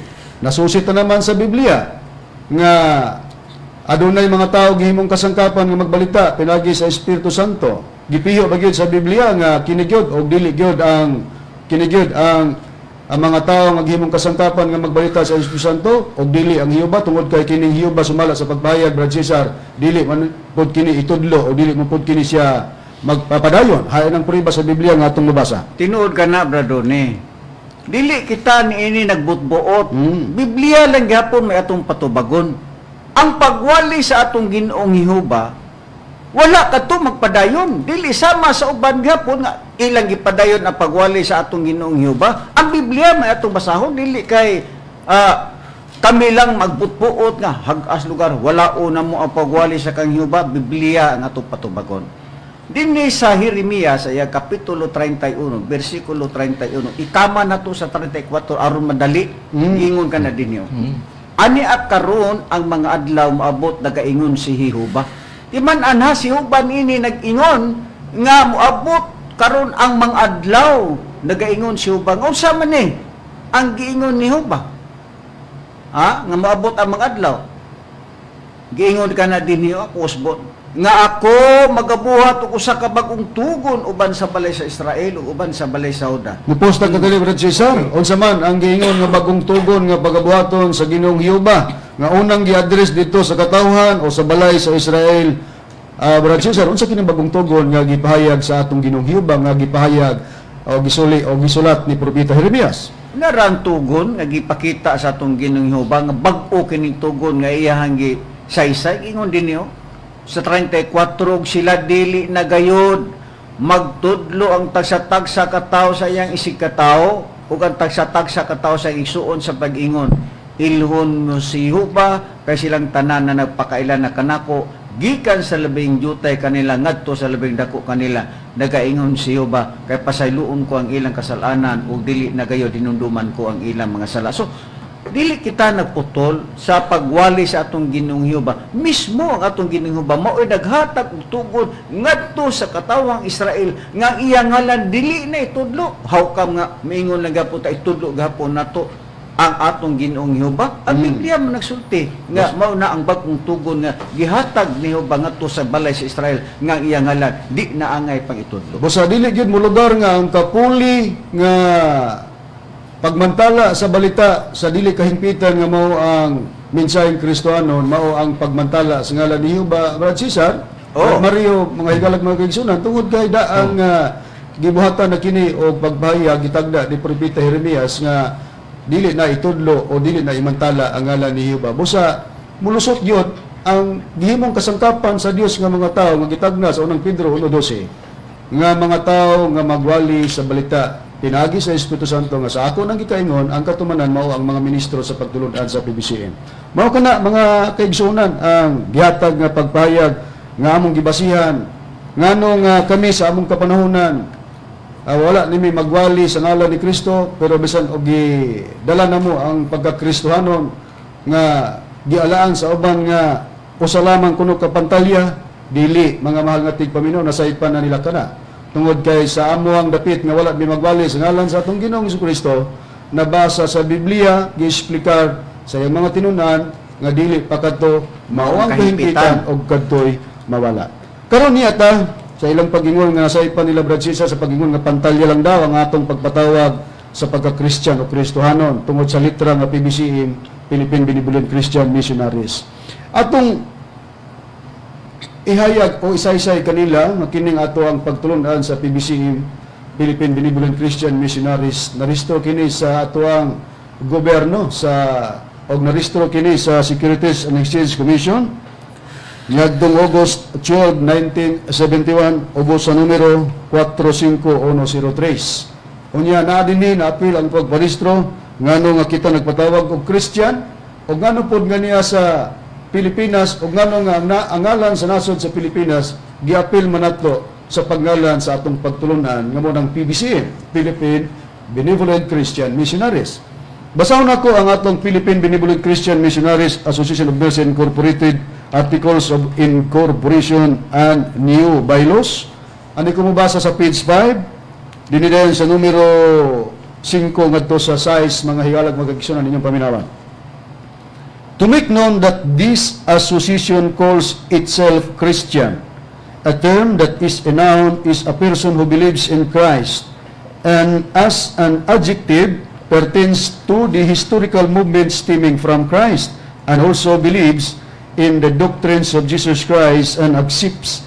nasusit na naman sa Biblia nga adunay mga tao gihimong kasangkapan nga magbalita pinagi sa Espiritu Santo. Gipiho ba gyud sa Biblia nga kini gyud og dili gyud ang kini gyud ang mga tao nga gihimong kasangkapan nga magbalita sa Espiritu Santo og dili ang Jehova, tungod kay kining Jehova, sumala sa pagpahayag, Brad Cesar, dili man pud kini itudlo o dili man pud kini siya magpapadayon hain ang prueba sa Biblia nga atong mabasa? Tinuod ka na, Brad Donnie. Dili kita niini nagbutbuot. Biblia lang gyapon may atong patubagon. Ang pagwali sa atong Ginoong Jehova, wala kadto magpadayon. Dili sama sa uban gyapon nga ilang gipadayon ang pagwali sa atong Ginoong Jehova. Ang Biblia may atong basahon, dili kay kami lang magbutbuot nga hag-as lugar wala na mo ang pagwali sa kang Jehova. Biblia ang atong patubagon. Dinhi sa Jeremias sa iya kapitulo 31 bersikulo 31, ikama na to sa 34 aron madali. Ingon ka na dinhi. Ani at karon ang mga adlaw moabot, nagaingon si Jehova. Di man anha si Jehova ini nag-ingon nga moabot karon ang mga adlaw, nagaingon si Jehova. Unsa man ni ang giingon ni Jehova? Ha? Nga moabot ang mga adlaw. Giingon ka na dinhi ako usbon nga ako magabuhat og usa ka bag-ong tugon uban sa balay sa Israel ug uban sa balay sa Juda. Muposta ka dali, Brad Cesar. Unsa man ang giingon nga bagong tugon nga pagabuhaton sa Ginoong Jehova nga unang gi-address dito sa katawhan o sa balay sa Israel? Brad Cesar, unsa kini bagong tugon nga gipahayag sa atong Ginoong Jehova nga gipahayag o gisuli o gisulat ni Propeta Jeremias? Narang tugon nga gipakita sa atong Ginoong Jehova nga bag-o kining tugon nga iyahang gi saysay, ingon dinhi sa 34, og sila dili na gayod magtudlo ang tagsa-tagsa ka tawo sa iyang isig katawo ug ang tagsa-tagsa ka tawo sa igsuon sa pag-ingon, "Ilhon mo si Jehova," kay silang tanan na nagpakaila na kanako gikan sa labing jutay kanila ngadto sa labing dako kanila, nagaingon si Jehova, kay pasayloon ko ang ilang kasalanan ug dili na gayod hinumduman ko ang ilang mga sala. So dili kita nagputol sa pagwali sa atong Ginoong Jehova. Mismo ang atong Ginoong Jehova mao'y naghatag og tugon ngadto sa katawhang Israel nga ang iyang ngalan dili na itudlo. How come nga miingon lang gapon ta itudlo gapon nato ang atong Ginoong Jehova? Ang Biblia man nagsulti nga mao na ang bag-ong tugon nga gihatag ni Jehova ngadto sa balay sa Israel nga ang iyang ngalan di na angay pang itudlo. Busa dili gyud mo lugar nga ang kapuli nga pagmantala sa balita sa dili kahingpitan nga mao ang mensaheng Kristohanon mao ang pagmantala sa ngalan ni Jehova, Brad Cesar, Oh. Brad Mario, mga higalag, mga kaigsunan, tungod kay daang gibuhatan na kini og pagpahayag gitagda ni Propeta Jeremias nga dili na itudlo o dili na imantala ang ngalan ni Jehova. Busa mulusot gyud ang gihimong kasangkapan sa Dios nga mga tao nga gitagna sa Unang Pedro 1:12 nga mga tao nga magwali sa balita pinaagi sa Espiritu Santo nga sa ako nang gikaingon ang katumanan mao ang mga ministro sa pagtulun-an sa PBCM. Mao kana, mga kaigsuonan, ang gihatag nga pagpahayag nga among gibasihan ngano nga kami sa among kapanahonan wala nimi magwali sa ngalan ni Kristo, pero bisan og gidala namo ang pagkakristohanon nga gialaan sa uban nga usa lamang kuno ka pantalya, dili, mga mahal nga tigpaminaw, nasaypan na nila kana tungod kay sa amo ang dapit nga wala mi magwali sa ngalan sa atong Ginoong Kristo, nabasa sa Biblia, giexplikar sa iyang mga tinunan nga dili pa kadto mao ang kahimpitan og kadtoy mawala. Karon niya ta sa ilang pag-ingon nga nasaypan nila, Brad Cesar, sa pag-ingon nga pantalya lang daw ang atong pagpatawag sa pagka-Christian o Kristohanon tungod sa litra nga PBCM, Philippine Benevolent Christian Missionaries. Atong ihayag o isaysay kanila nga kining ato ang pagtulun-an sa PBCM, Philippine Benevolent Christian Missionaries, narehistro kini sa ato ang gobyerno sa og narehistro kini sa Securities and Exchange Commission niadtong August 12, 1971 ubos sa numero 45103. Unya naa dinhi na apil ang pagparehistro ngano nga kita nagpatawag og Christian o ngano pod nga niya sa Pilipinas o ngano nga ang ngalan sa nasod sa Pilipinas giapil man nato sa pagngalan sa atong pagtulunan nga mo ng PBCM, Philippine Benevolent Christian Missionaries. Basahon nako ang atong Philippine Benevolent Christian Missionaries Association of Mercy Incorporated Articles of Incorporation and New Bylaws. Ani ko mobasa sa page 5, dinhi dayon sa numero 5 ngadto sa 6, mga higalag, mga kaigsuonan, ninyong paminawan. To make known that this association calls itself Christian a term that is a noun, is a person who believes in Christ, and as an adjective pertains to the historical movement stemming from Christ and also believes in the doctrines of Jesus Christ and accepts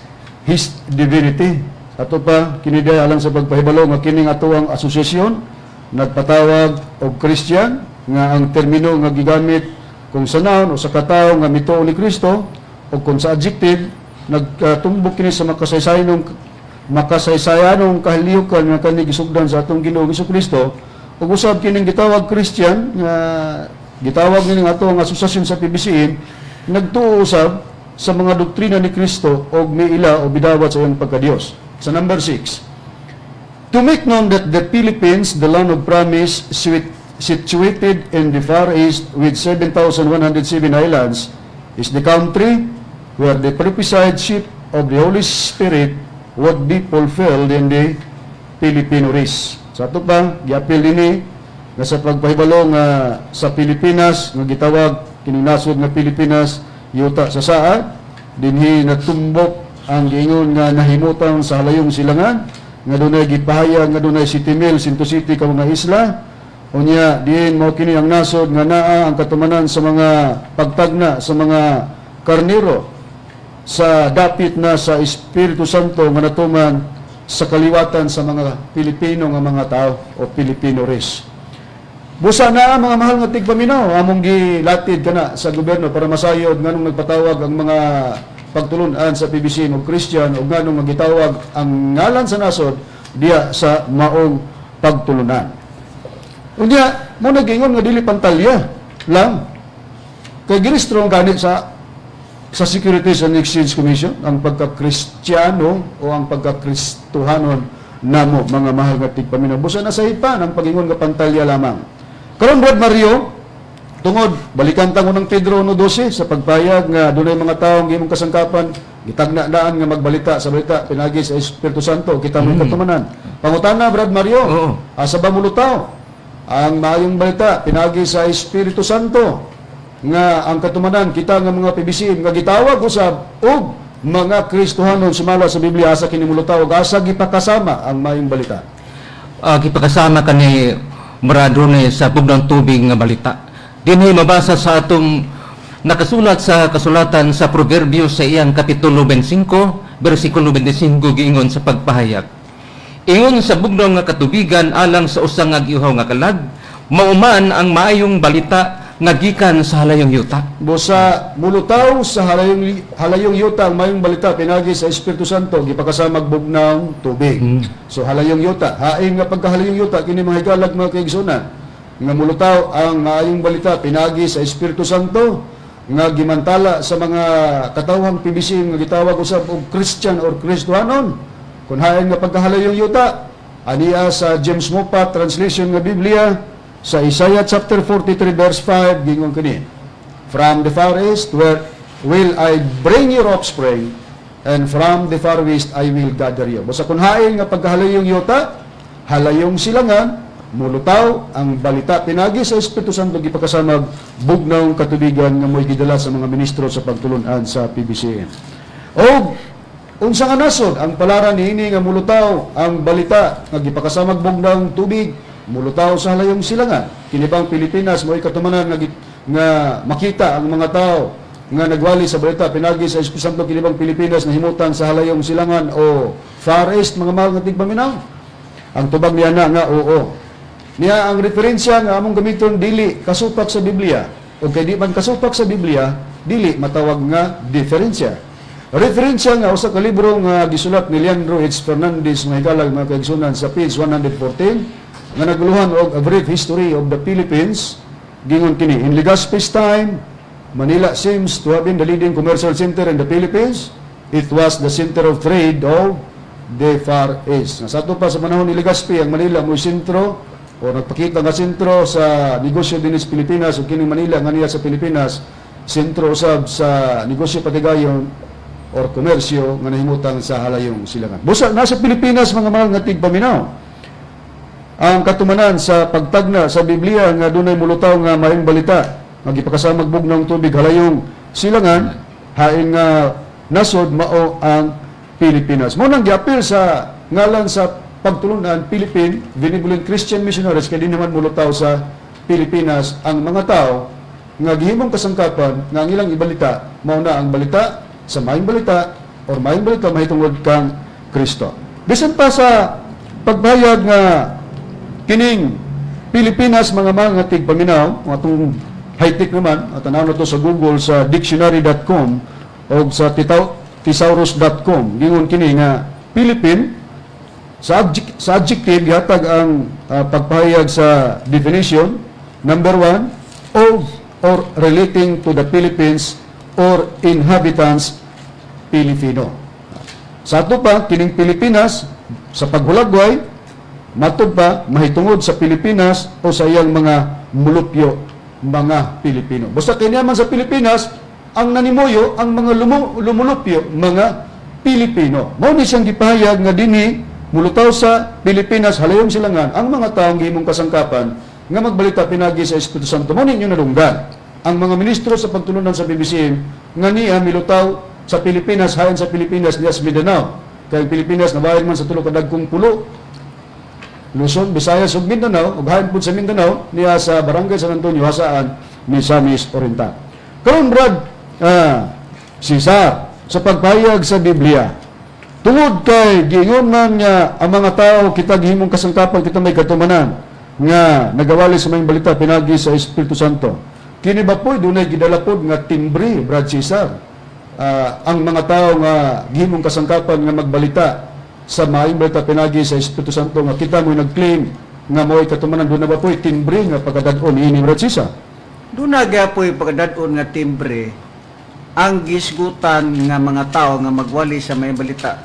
His divinity. Ato pa, kini diay alang sa pagpahibalo nga kining atoang asosasyon nagpatawag og Christian, nga ang termino nga gigamit kung sa noun o sa katawo nga mituo ni Kristo, o kung sa adjective nagtumbok kini sa makasaysayanong kahilihukan nga kani gisugdan sa atong Ginoong Kristo, ug usab kining gitawag Christian nga gitawag nining atong asosasyon sa PBCM nagtuo usab sa mga doktrina ni Kristo og miila o bidawat sa iyang pagkadiyos. Sa number 6, to make known that the Philippines, the land of promise, situated in the Far East with 7,107 islands, is the country where the prophesied ship of the Holy Spirit would be fulfilled in the Filipino race. Sa ato pa, giapil dinhi nga sa pagpahibalo nga sa Pilipinas, nga gitawag kining nasod nga Pilipinas, yuta sa saad, dinhi natumbok ang giingon nga nahimutan sa halayong silangan, nga dunay gipahayag nga dunay 7,107 ka mga isla. Unya diin mao kini ang nasod nga naa ang katumanan sa mga pagtagna sa mga karniro sa dapit na sa Espiritu Santo nga natuman sa kaliwatan sa mga Pilipino nga mga tao o Filipino race. Busa na, mga mahal nga tigpaminaw, among gilatid kana sa gobyerno para masayod nganong nagpatawag ang mga pagtulunan sa PBC og Christian o nganong gitawag ang ngalan sa nasod diya sa maong pagtulunan. Unya, mo nagingon nga dili pantalya lang. Kay girehistro ang gani sa Securities and Exchange Commission ang pagka-Kristiyano o ang pagka-Kristohanon namo, mga mahal nga tigpaminaw. Busa na sa hipan ang pagingon nga pantalya lamang. Karon, Brad Mario, tungod balikan ta ng Pedro 1:12 sa pagpayag nga dunay mga tawo nga imong kasangkapan gitagna daan nga magbalita sa balita pinagi sa Espiritu Santo, kita mo katumanan. Pangutana, Brad Mario, asa ba mulutaw ang maayong balita pinagi sa Espiritu Santo nga ang katumanan kita nga mga PBC nga gitawag usab og mga Kristohanon sumala sa Biblia, asa kini mulutaw ug asa gipakasama ang maayong balita? Gipakasama kani, Brad Rone, sa bugnaw tubig nga balita. Dinhi mabasa sa atong nakasulat sa kasulatan sa Proverbio sa iyang kapitulo 25, bersikulo 25, giingon sa pagpahayag. Ingon sa bugnaw nga katubigan alang sa usa nga giuhaw nga kalag, mauman ang maayong balita nga gikan sa halayong yuta. Busa mulutaw sa halayong yuta ang maayong balita pinagi sa Espiritu Santo gipakasamag bugnaw tubig. So halayong yuta, hain nga pagkahalayong yuta kini, mga higalag, mga kaigsunan, nga mulutaw ang maayong balita pinagi sa Espiritu Santo nga gimantala sa mga katawhang PBC nga gitawag usab og Christian or Kristohanon. Kung hain nga pagkahalayong yuta, ania sa James Moffatt translation nga Biblia sa Isaiah chapter 43 verse 5, gingon kini: "From the far east where will I bring your offspring, and from the far west I will gather you." Basta kung hain nga pagkahalayong yuta, halayong silangan, mulutaw ang balita pinagi sa Espiritu Santo gipakasamag bugnaw katubigan nga mo'y gidala sa mga ministro sa pagtulunan sa PBCM. O unsa nga nasod ang palaran niini nga mulutaw ang balita nga gipakasamag bugnaw tubig, mulutaw sa halayong silangan? Kini bang Pilipinas mo'y katumanan nga makita ang mga tao nga nagwali sa balita pinagi sa Espiritu Santo? Kini bang Pilipinas nahimutan sa halayong silangan o Far East, mga mahal nga tigpaminaw? Ang tubag niya na nga oo. Niya ang referensya nga among gamiton dili kasupak sa Biblia. O kay di man kasupak sa Biblia, dili matawag nga diferensya. Referensya nga usa ka libro nga gisulat ni Leandro H. Fernandez, mga higalag, mga kaigsunan, sa page 114 nga naguluhan og A Brief History of the Philippines, gingon kini: "In Legazpi's time, Manila seems to have been the leading commercial center in the Philippines. It was the center of trade of the Far East." Nga sa ato pa, sa panahon ni Legazpi, ang Manila mo sentro o nagpakita nga sentro sa negosyo dinhi sa Pilipinas, ug kining Manila nga niya sa Pilipinas sentro usab sa negosyo patigayon or komersyo nga nahimutang sa halayong silangan. Busa nasa Pilipinas, mga mahal nga tigpaminaw, ang katumanan sa pagtagna sa Biblia nga dunay mulutaw nga maayong balita nga gipakasamag bugnaw tubig, halayong silangan, hain nga nasod mao ang Pilipinas. Mao nang giapil sa ngalan sa pagtulunan Philippine Benevolent Christian Missionaries kay di naman mulutaw sa Pilipinas ang mga tao nga gihimong kasangkapan nga ang ilang ibalita mao na ang balita sa maayong balita or maayong balita mahitungod kang Kristo. Bisan pa sa pagbayag nga kining Pilipinas, mga mga tigpaminaw, atong high-tech naman, at tanaw na to sa Google sa dictionary.com o sa thesaurus.com, gingon kini nga Philippine sa adjective gihatag ang pagpahayag sa definition. Number 1, of or relating to the Philippines or inhabitants, Pilipino. Sa ato pa, kining Pilipinas sa paghulagway, matud pa mahitungod sa Pilipinas o sa iyang mga mulupyo, mga Pilipino. Basta kini man sa Pilipinas ang nanimuyo, ang mga lumulupyo, mga Pilipino. Mao ni siyang gipahayag nga dinhi mulutaw sa Pilipinas halayong silangan ang mga taong gihimong kasangkapan nga magbalita pinagi sa Espiritu Santo. Mao ninyo nadunggan ang mga ministro sa pagtulunan sa PBCM nga niya milutaw sa Pilipinas, hain sa Pilipinas niya sa Mindanao. Kay ang Pilipinas nabahin man sa tulo ka dagkong pulo, Luzon, Visayas ug Mindanao, ug hain pud sa Mindanao niya sa Barangay San Antonio, hasaan Misamis Oriental. Karon, Brad Cesar, sa pagpahayag sa Biblia, tungod kay giingon man nga ang mga tao kita gihimong kasangkapan, kita may katumanan nga nagawali sa maayong balita pinagi sa Espiritu Santo. Kini ba po'y dunay gidala pod nga timbre, Brad Cesar? Ang mga tao nga gihimong kasangkapan nga magbalita sa maayong balita pinagi sa Espiritu Santo nga kita mo'y nag-claim nga mo'y katumanan, doon na ba po'y timbre nga pagkadad-on niini, Brad Cesar? Doon na gapoy pagkadad-on nga timbre ang gisgutan nga mga tao nga magwali sa may balita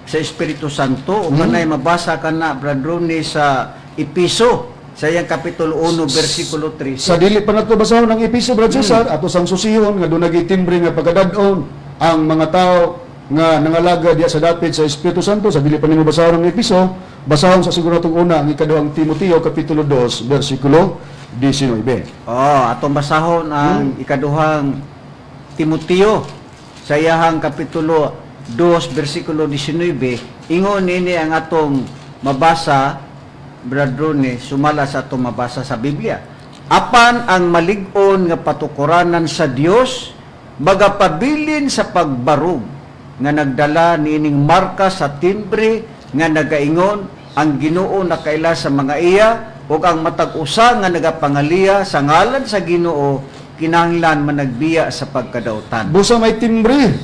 sa Espiritu Santo. O kanay mabasa ka na, Brad Ronnie, sa Episo sa iyang kapitulo 1 bersikulo 3. Sa dili pa nato basahon ang Episo, Brad Cesar, ato sang susihon nga doon timbre nga pagkadad-on ang mga tao nga nangalaga diya sa dapit sa Espiritu Santo. Sa dili pa nimo basahon ang Episo, basahon sa siguro natong una ang ikaduhang Timoteo kapitulo 2 bersikulo 19. Oh, atong basahon ang ikaduhang Timoteo sa iyahang kapitulo 2 bersikulo 19. Ingon nini ang atong mabasa, Brad Ronnie, sumala sa atong mabasa sa Biblia. Apan ang malig-on nga patukuranan sa Dios magapabilin sa pagbarug nga nagdala niining marka sa timbre nga nagaingon, ang Ginoo nakaila sa mga iya, ug ang matag usa nga nagapangaliya sa ngalan sa Ginoo kinahanglan managbiya sa pagkadautan. Busa may timbre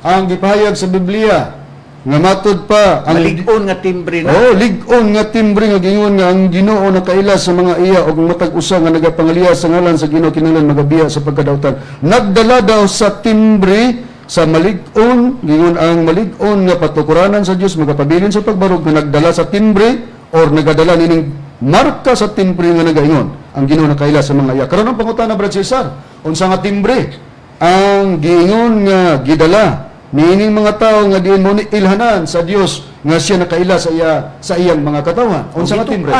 ang gipahayag sa Biblia nga matud pa ang malig-on nga timbre na. Oh, lig-on nga timbre nga giingon nga ang Ginoo nakaila sa mga iya ug matag usa nga nagapangaliya sa ngalan sa Ginoo kinahanglan magabiya sa pagkadautan. Nagdala daw sa timbre sa malig-on, giingon ang malig-on nga patukuranan sa Dios magapabilin sa pagbarog nga nagdala sa timbre or nagadala nining marka sa timbre nga nagaingon ang Ginoo nakaila sa mga iya. Karon ang pangutana, Brad Cesar, unsa nga timbre ang giingon nga gidala niining mga tao nga diin mo ni ilhanan sa Dios nga siya nakaila sa iya sa iyang mga katawan? Unsa nga timbre?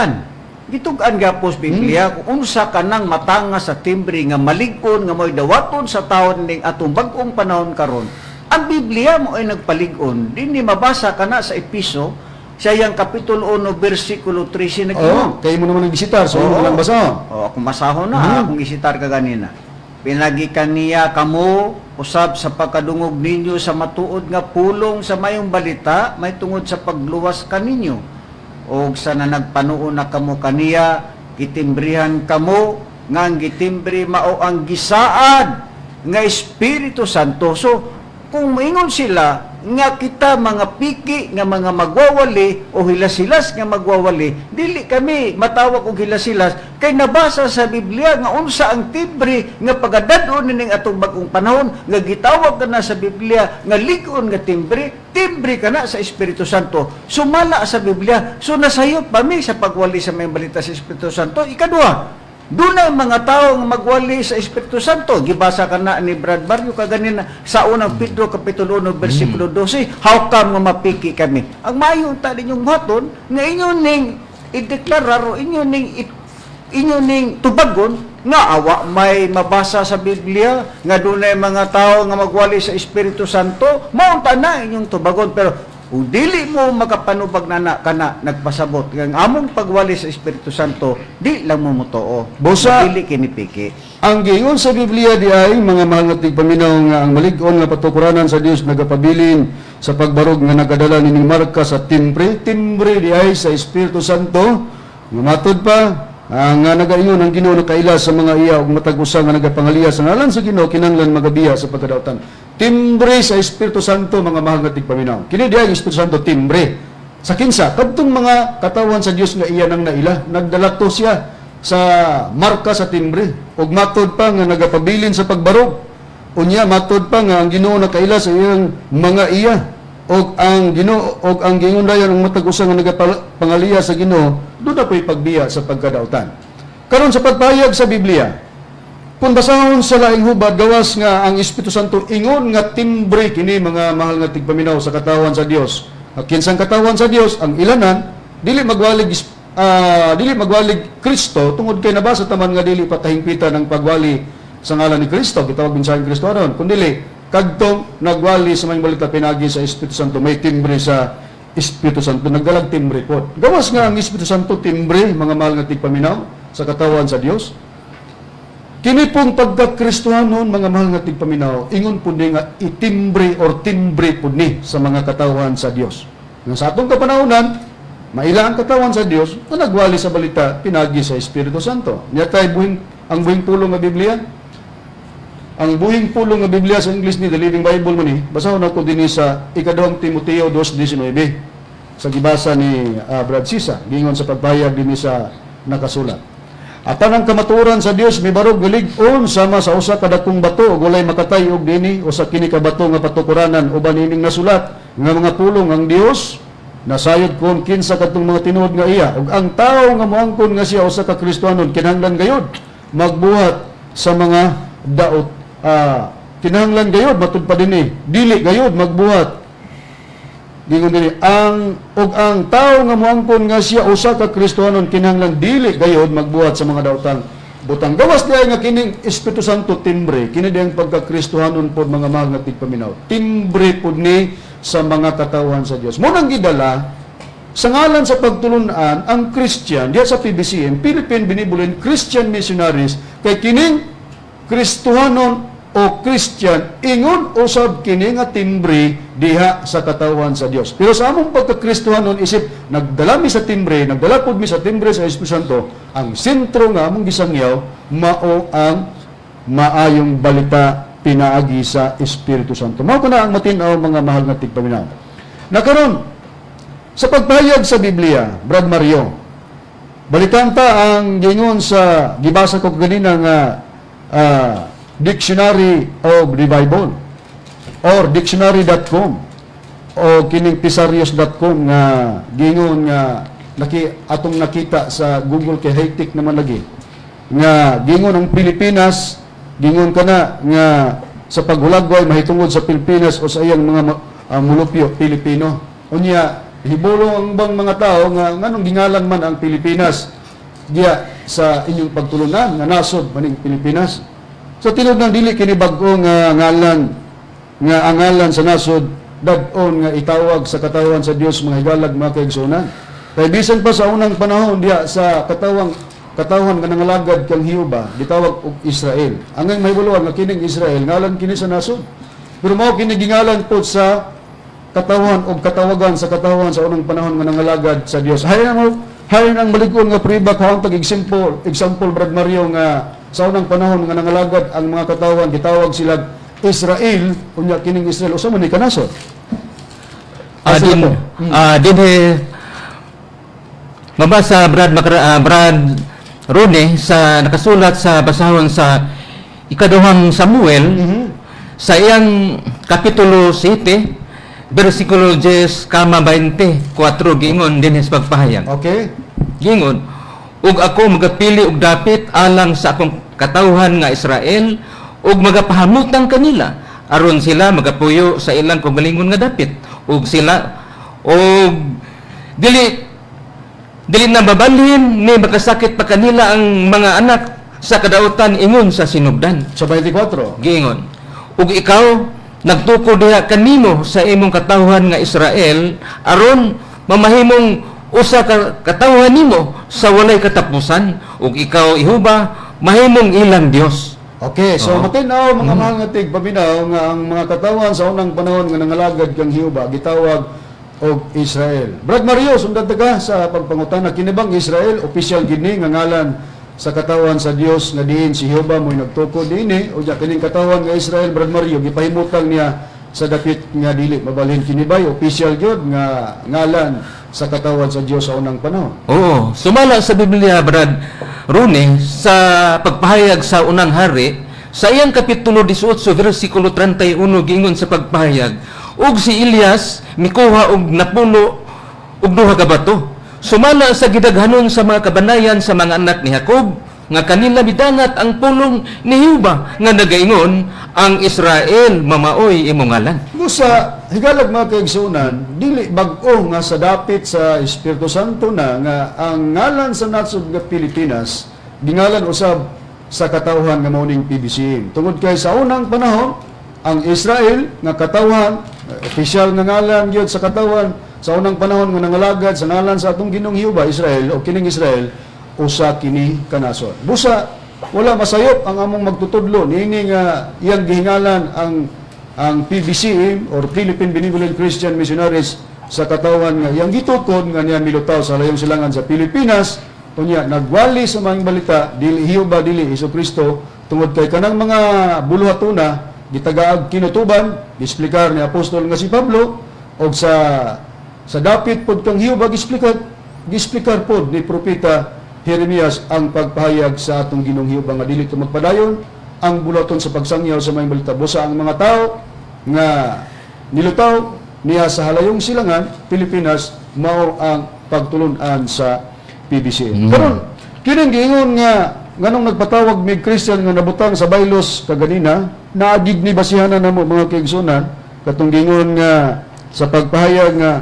Gitug-an gapos Biblia kung unsa kanang matanga sa timbre nga malig-on nga mo'y dawaton sa taon ning atong bag-ong panahon karon. Ang Biblia mo ay nagpalig-on. Dinhi mabasa kana sa Episo sa iyang kapitulo 1 bersikulo 13 nag-ingon. Oh, kay mo naman nagbisitar, so imo lang basahon. Oh, akong basahon na, akong isitar ka ganina. Pinagi kaniya kamo usab sa pagkadungog ninyo sa matuod nga pulong sa mayong balita may tungod sa pagluwas kaninyo. Og sa nanagpanuon na kamo kaniya, gitimbrihan kamo nga ang gitimbre mao ang gisaad nga Espiritu Santo. So kung moingon sila nga kita mga piki nga mga magwawali o hilas-hilas nga magwawali, dili kami matawag og hilas-hilas kay nabasa sa Biblia nga unsa ang timbre nga pagadad-on nining atong bag-ong panahon nga gitawag kana sa Biblia nga lig-on nga timbre, timbre kana sa Espiritu Santo. Sumala sa Biblia, so nasayop pa mi sa pagwali sa may balita sa Espiritu Santo. Ikaduha, dunay mga tao nga magwali sa Espiritu Santo. Gibasa ka na ni Brad Barrio kaganina sa unang Pedro kapitulo 1 bersikulo 12. How come nga mapiki kami? Ang maayo ta ninyong buhaton nga inyo ning ideklarar o inyo ning Inyo ning tubagon nga awa may mabasa sa Biblia nga dunay mga tao nga magwali sa Espiritu Santo, mao unta na inyong tubagon. Pero kung dili mo makapanubag na na kana nagpasabot nga ang among pagwali sa Espiritu Santo, di lang mo motoo. Busa, dili kini piki. Ang giingon sa Biblia di ay mga mahal nga tigpaminaw nga ang malig-on nga patukuranan sa Dios nagapabilin sa pagbarog nga nagadala nining marka sa timbre, timbre di ay sa Espiritu Santo. Nga matud pa ang nga nagaingon ang Ginoo nakaila sa mga iya ug matag usa nga nagapangaliya sa ngalan sa Ginoo kinahanglan magabiya sa pagkadautan. Timbre sa Espiritu Santo, mga mahal nga tigpaminaw. Kini di ay ang Espiritu Santo timbre. Sa kinsa? Kadtong mga katawan sa Dios nga iya nang naila, nagdala to siya sa marka sa timbre ug matod pa nga nagapabilin sa pagbarog. Unya matod pa nga ang Ginoo nakaila sa iyang mga iya og ang Ginoo og ang giingon dayon ang matag usa nga nagapangaliya sa Ginoo doon na po'y pagbiya sa pagkadautan. Karon sa pagpahayag sa Biblia, kung basahon sa laing hubad, gawas nga ang Espiritu Santo ingon nga timbre kini, mga mahal nga tigpaminaw, sa katawan sa Dios. Kinsang katawan sa Dios ang ilanan dili magwalig Kristo, tungod kay nabasa taman nga dili patahingpitan ang pagwali sa ngalan ni Kristo, gitawag mensaheng Kristo aron, kundili kadtong nagwali sa maayong balita pinagi sa Espiritu Santo, may timbre sa Espiritu Santo, nagdalag timbre po. Gawas nga ang Espiritu Santo timbre, mga mahal nga tigpaminaw, sa katawan sa Dios. Kini pong pagkakristohanon, mga mahal nga tigpaminaw, ingon po ni nga itimbre or timbre po ni sa mga katawan sa Dios. Nga sa atong kapanahonan, maila ang katawan sa Dios na nagwali sa balita pinagi sa Espiritu Santo. Niya tayo buhing, ang buhing pulong nga Biblia. Ang buhing pulong nga Biblia sa English ni The Living Bible mo ni, basahon ako dinhi sa 2 Timoteo 2:19 sa gibasa ni Brad Sisa, gingon sa pagpahayag dinhi sa nakasulat. At ang kamatuoran sa Dios mibarog galig-on sama sa usa ka dakong bato ug walay makatay-og dinhi usa kini ka bato nga patukuranan uban ining nasulat nga mga pulong ang Dios nasayod kon kinsa kadtong mga tinuod nga iya, ug ang tawo nga moangkon nga siya usa ka Kristohanon kinahanglan gayud magbuhat sa mga daot. Kinahanglan gayud matud pa dinhi dili gayud magbuhat. Gingon dinhi ang og ang tawo nga moangkon nga siya usa ka Kristohanon kinahanglan dili gayud magbuhat sa mga daotang butang. Gawas diay nga kining Espiritu Santo timbre, kini diyang pagka-Kristohanon pod, mga mahal nga tigpaminaw, timbre pod ni sa mga katawhan sa Dios. Mo nang gidala sa ngalan sa pagtulun-an ang Christian diya sa PBCM, Philippine Benevolent Christian Missionaries, kay kining Kristohanon o Christian ingon usab kini nga timbre diha sa katawhan sa Dios. Pero sa among pagka-Kristohanon, isip nagdala mi sa timbre, nagdala pud mi sa timbre sa Espiritu Santo, ang sentro nga among gisangyaw mao ang maayong balita pinaagi sa Espiritu Santo. Mao kuna ang matin-aw, mga mahal nga tigpaminaw. Nakaron sa pagpahayag sa Biblia, Brad Mario, balikan ta ang gingon sa gibasa ko ganina nga Dictionary of the Bible or dictionary.com o kining pisarios.com nga gingon nga atong nakita sa Google kay high-tech naman lagi nga gingon ang Pilipinas, gingon kana nga sa paghulagway mahitungod sa Pilipinas o sa iyang mga mulupyo Pilipino. Unya hibulong ang bang mga tao nga nganong gingalan man ang Pilipinas diya sa inyong pagtulunan nga nasod maning Pilipinas. Sa tinud ng dili kini bag-o nga ngalan nga ang ngalan sa nasod dag-on nga itawag sa katawan sa Dios, mga higalag, mga kaigsuonan. Kay bisan pa sa unang panahon diha sa katawhan nga nangalagad kang Hiuba, gitawag og Israel. Angay mahibuluan nga kining Israel ngalan kini sa nasod. Pero mao kini gingalan pod sa katawan og katawagan sa katawan sa unang panahon nga nangalagad sa Dios. Hayan ang malig-on nga priba kaon tag example Brad Mario nga sa unang panahon nga nangalagad ang mga katawan gitawag sila Israel, unya kining Israel usa man ni kanasod. Dinhi mabasa Brad Brad Rone sa nakasulat sa basahon sa ikaduhang Samuel sa iyang kapitulo 7 bersikulo 10 kama 24 gingon dinhi sa pagpahayag. Okay. Gingon, ug ako magapili og dapit alang sa akong katawhan nga Israel ug magapahamutang kanila aron sila magapuyo sa ilang kaugalingon nga dapit ug sila og dili Dili na mabalhin ni makasakit pa kanila ang mga anak sa kadautan ingon sa sinugdan. Sa 24. Giingon, ug ikaw nagtukod diha kanimo sa imong katawhan nga Israel aron mamahimong usa ka katawhan nimo sa walay katapusan, ug ikaw Jehova mahimong ilang Dios. Okay, so matin-aw mga mahal nga tigpaminaw nga ang mga katawan sa unang panahon nga nangalagad kang Jehova gitawag og Israel. Brad Mario, sundan ta ka sa pagpangutana, kini bang Israel official gini nga ngalan sa katawan sa Dios nga diin si Jehova mo'y nagtukod dinhi, o kining katawan nga Israel, Brad Mario, gipahimutang niya sa dapit nga dili mabalhin, kini bay official gyud nga ngalan sa katawan sa Dios sa unang panahon? Oo, sumala sa Biblia, Brad Rune, sa pagpahayag sa unang hari, sa iyang kapitulo 18, versikulo 31, giingon sa pagpahayag, ug si Elias mikuha og napulo og duha ka bato. Sumala sa gidaghanon sa mga kabanayan sa mga anak ni Jacob, nga kanila midangat ang pulong ni Jehova nga nagaingon, ang Israel mamaoy imong ngalan. Busa, higalag mga kaigsunan, dili bag-o nga sa dapit sa Espiritu Santo na nga ang ngalan sa nasod nga Pilipinas gingalan usab sa katawhan nga mao ning PBCM. Tungod kay sa unang panahon, ang Israel nga katawhan, opisyal nga ngalan gyud sa katawhan sa unang panahon nga nangalagad sa ngalan sa atong Ginoong Jehova, Israel o kining Israel usa kini kanasod. Busa wala masayop ang among magtutudlo niini nga iyang gihingalan ang PBCM or Philippine Benevolent Christian Missionaries sa katawan nga iyang gitukod nga niya milutaw sa layong silangan sa Pilipinas, unya nagwali sa maayong balita dili Jehova dili Hesus Kristo, tungod kay kanang mga buluhatuna gitagaag kinutuban, gisplikar ni apostol nga si Pablo, og sa dapit pod kang Jehova gisplikar pod ni propeta Jeremias ang pagpahayag sa atong Ginoong Jehova nga dili to magpadayon ang buluhaton sa pagsangyaw sa maayong balita. Busa ang mga tao nga nilutaw niya sa halayong silangan Pilipinas mao ang pagtulun-an sa PBCM. Karon kining giingon nga nganong nagpatawag mig Christian nga nabutang sa baylos kaganina, naagig ni basihanan namo mga kaigsunan katong giingon nga sa pagpahayag nga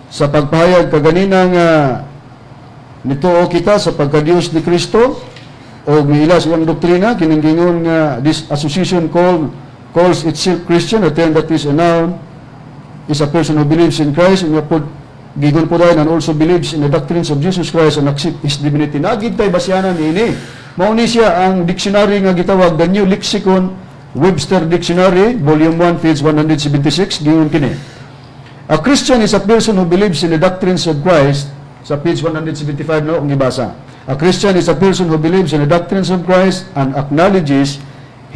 sa pagpahayag kaganina nga nituo kita sa pagkadiyos ni Kristo o miila sa iyang doktrina, kining giingon nga this association calls itself Christian, a term that is a noun, is a person who believes in Christ and pod gigon po dahil and also believes in the doctrines of Jesus Christ and accept His divinity. Naagid tay basihanan niini. Mao ni siya ang dictionary nga gitawag the New Lexicon Webster Dictionary, Volume 1, page 176, giingon kini. A Christian is a person who believes in the doctrines of Christ. Sa page 175 no, kung ibasa. A Christian is a person who believes in the doctrines of Christ and acknowledges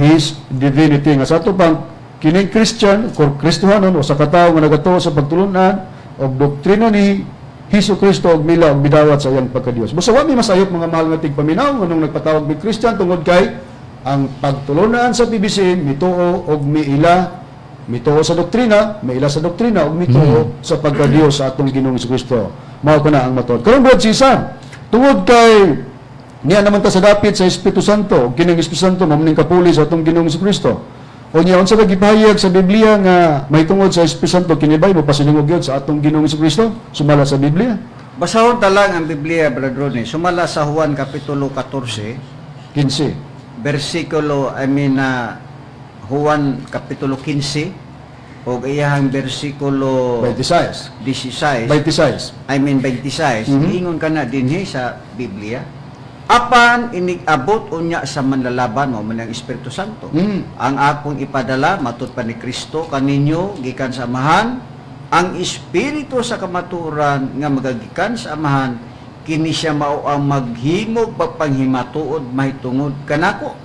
His divinity. Nga sa ato pang kining Christian, or Kristohanon, o sa katawo nga nagatuo sa pagtulunan og doktrina ni Hesus Kristo og mila og bidawat sa iyang pagkadiyos. Basta wa mi masayop mga mahal nga tigpaminaw nganong nagpatawag mig Christian, tungod kay ang pagtulunan sa PBCM mituo og miila, mituo sa doktrina, miila sa doktrina og mituo sa pagkadiyos sa atong Ginoong Kristo. Mao kana ang matuod. Karon Brad Cesar, tungod kay niya naman ta sa dapit sa Espiritu Santo, og kining Espiritu Santo mao ning kapuli sa atong Ginoong Kristo. O niya unsa ka gipahayag sa Biblia nga mahitungod sa Espiritu Santo, kini bay mopasilingog gyud sa atong Ginoong Kristo sumala sa Biblia? Basahon ta lang ang Biblia, Brad Ronnie. Sumala sa Juan Kapitulo 14, 15. Versikulo, I mean, Juan Kapitulo 15, o iyahang versikulo 26. 16, 26. I mean 26, ingon ka na dinhi sa Biblia. Apan inig-abot unya sa manlalaban mo man ang Espiritu Santo. Ang akong ipadala matud pa ni Kristo kaninyo gikan sa Amahan, ang Espiritu sa kamatuoran nga magagikan sa Amahan, kini siya mao ang maghimog pagpanghimatuod mahitungod kanako.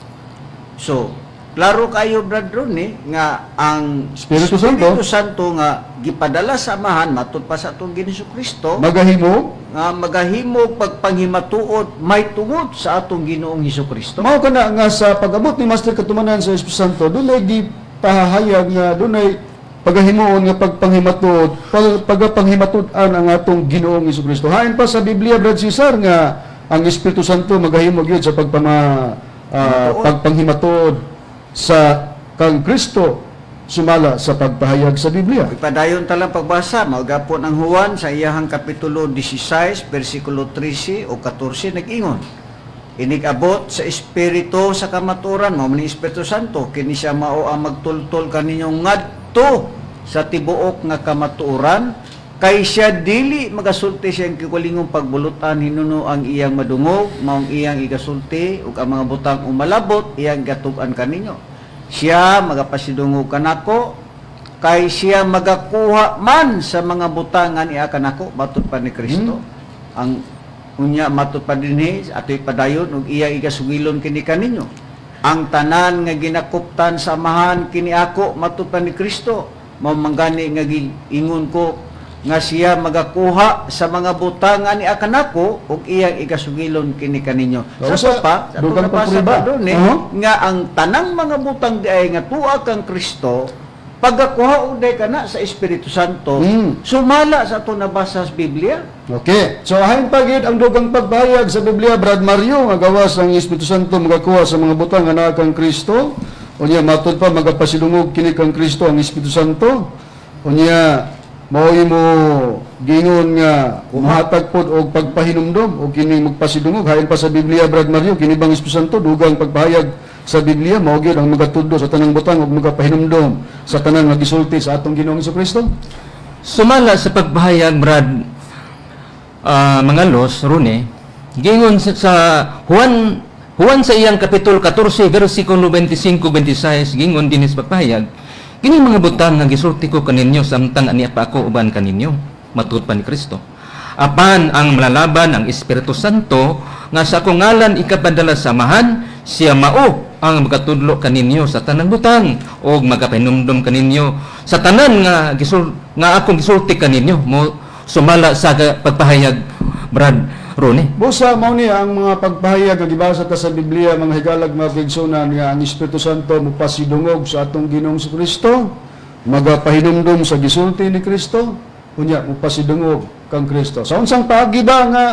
So, klaro kayo, Brad Ronnie, nga ang Espiritu Santo. Espiritu Santo nga gipadala sa Amahan matud pa sa atong Ginoong Kristo magahimo nga magahimog pagpanghimatuod mahitungod sa atong Ginoong Hesus Kristo. Mao kana nga sa pag-abot ni Master Katumanan sa Espiritu Santo, dunay gipahahayag nga dunay pagahimuon nga pagpanghimatuod, pagapanghimatud-an ang atong Ginoong Hesus Kristo. Hain pa sa Biblia, Brad Cesar, nga ang Espiritu Santo magahimo gyud sa Himatuod. pagpanghimatuod sa kang Kristo Sumala sa pagpahayag sa Biblia. Ipadayon talang pagbasa, mao gapon ang Juan sa iyahang kapitulo 16, versikulo 13 o 14 nag-ingon. Inig-abot sa Espiritu sa kamaturan, mao man ni Espiritu Santo, kini siya mao ang magtultol kaninyo ngadto sa tibuok nga kamatuoran, kay siya dili magasulti siyang kaugalingong pagbulutan, hinuno ang iyang madungog, maong iyang igasulti ug ang mga butang umalabot iyang gatug-an kaninyo. Siya magapasidungog kanako, kay siya magakuha man sa mga butangan iya kanako, matud pa ni Kristo. Ang unya matud pa dinhi atoy padayon ug iya igasugilon kini kaninyo. Ang tanan nga ginakuptan sa Amahan kini ako, matud pa ni Kristo. Mao manggani nga giingon ko nga siya magakuha sa mga butangan ni kanako ug iyang igasugilon kini kaninyo. Sa pa, sa dugang nabasa pagpuriba. Pa doon eh, nga ang tanang mga butang di ay nga tuwa kang Kristo, pagkakuha uday ka na sa Espiritu Santo, sumala sa ato nabasa sa Biblia. Okay. So ahin pa gid ang dugang pagpahayag sa Biblia, Brad Mario, nga gawas ang Espiritu Santo magakuha sa mga butang nga naa kang Kristo. Unya matud pa magapasidungog kini kang Kristo ang Espiritu Santo. Unya mao'y mo gingon nga muhatag pod og pagpahinumdom og kini magpasidungog. Hain pa sa Biblia, Brad Mario, kini bang Espiritu Santo dugang pagpahayag sa Biblia mao gyud ang magatudlo sa tanang butang ug magapahinumdom sa tanan nga gisulti sa atong Ginoong Kristo. Sumala sa pagpahayag, Brad Mangalos, Rune, gingon sa Juan sa iyang kapitulo 14 versikulo 25-26, gingon dinhi sa pagpahayag, kini mga butang nga gisulti ko kaninyo samtang ania pa ako uban kaninyo, matud pa ni Kristo. Apan ang malalaban ang Espiritu Santo nga sa akong ngalan ikapadala sa Amahan, siya mao ang magatudlo kaninyo sa tanang butang og magapahinumdom kaninyo sa tanan nga nga akong gisulti kaninyo. Mo sumala sa pagpahayag, Brad Rone. Busa mao ni ang mga pagpahayag nga gibasa ta sa Biblia, mga higalag mga kaigsunan, nga ang Espiritu Santo mopasidungog sa atong Ginoong Kristo, magapahinumdom sa gisulti ni Kristo, unya mopasidungog kang Kristo. Sa unsang paagi ba nga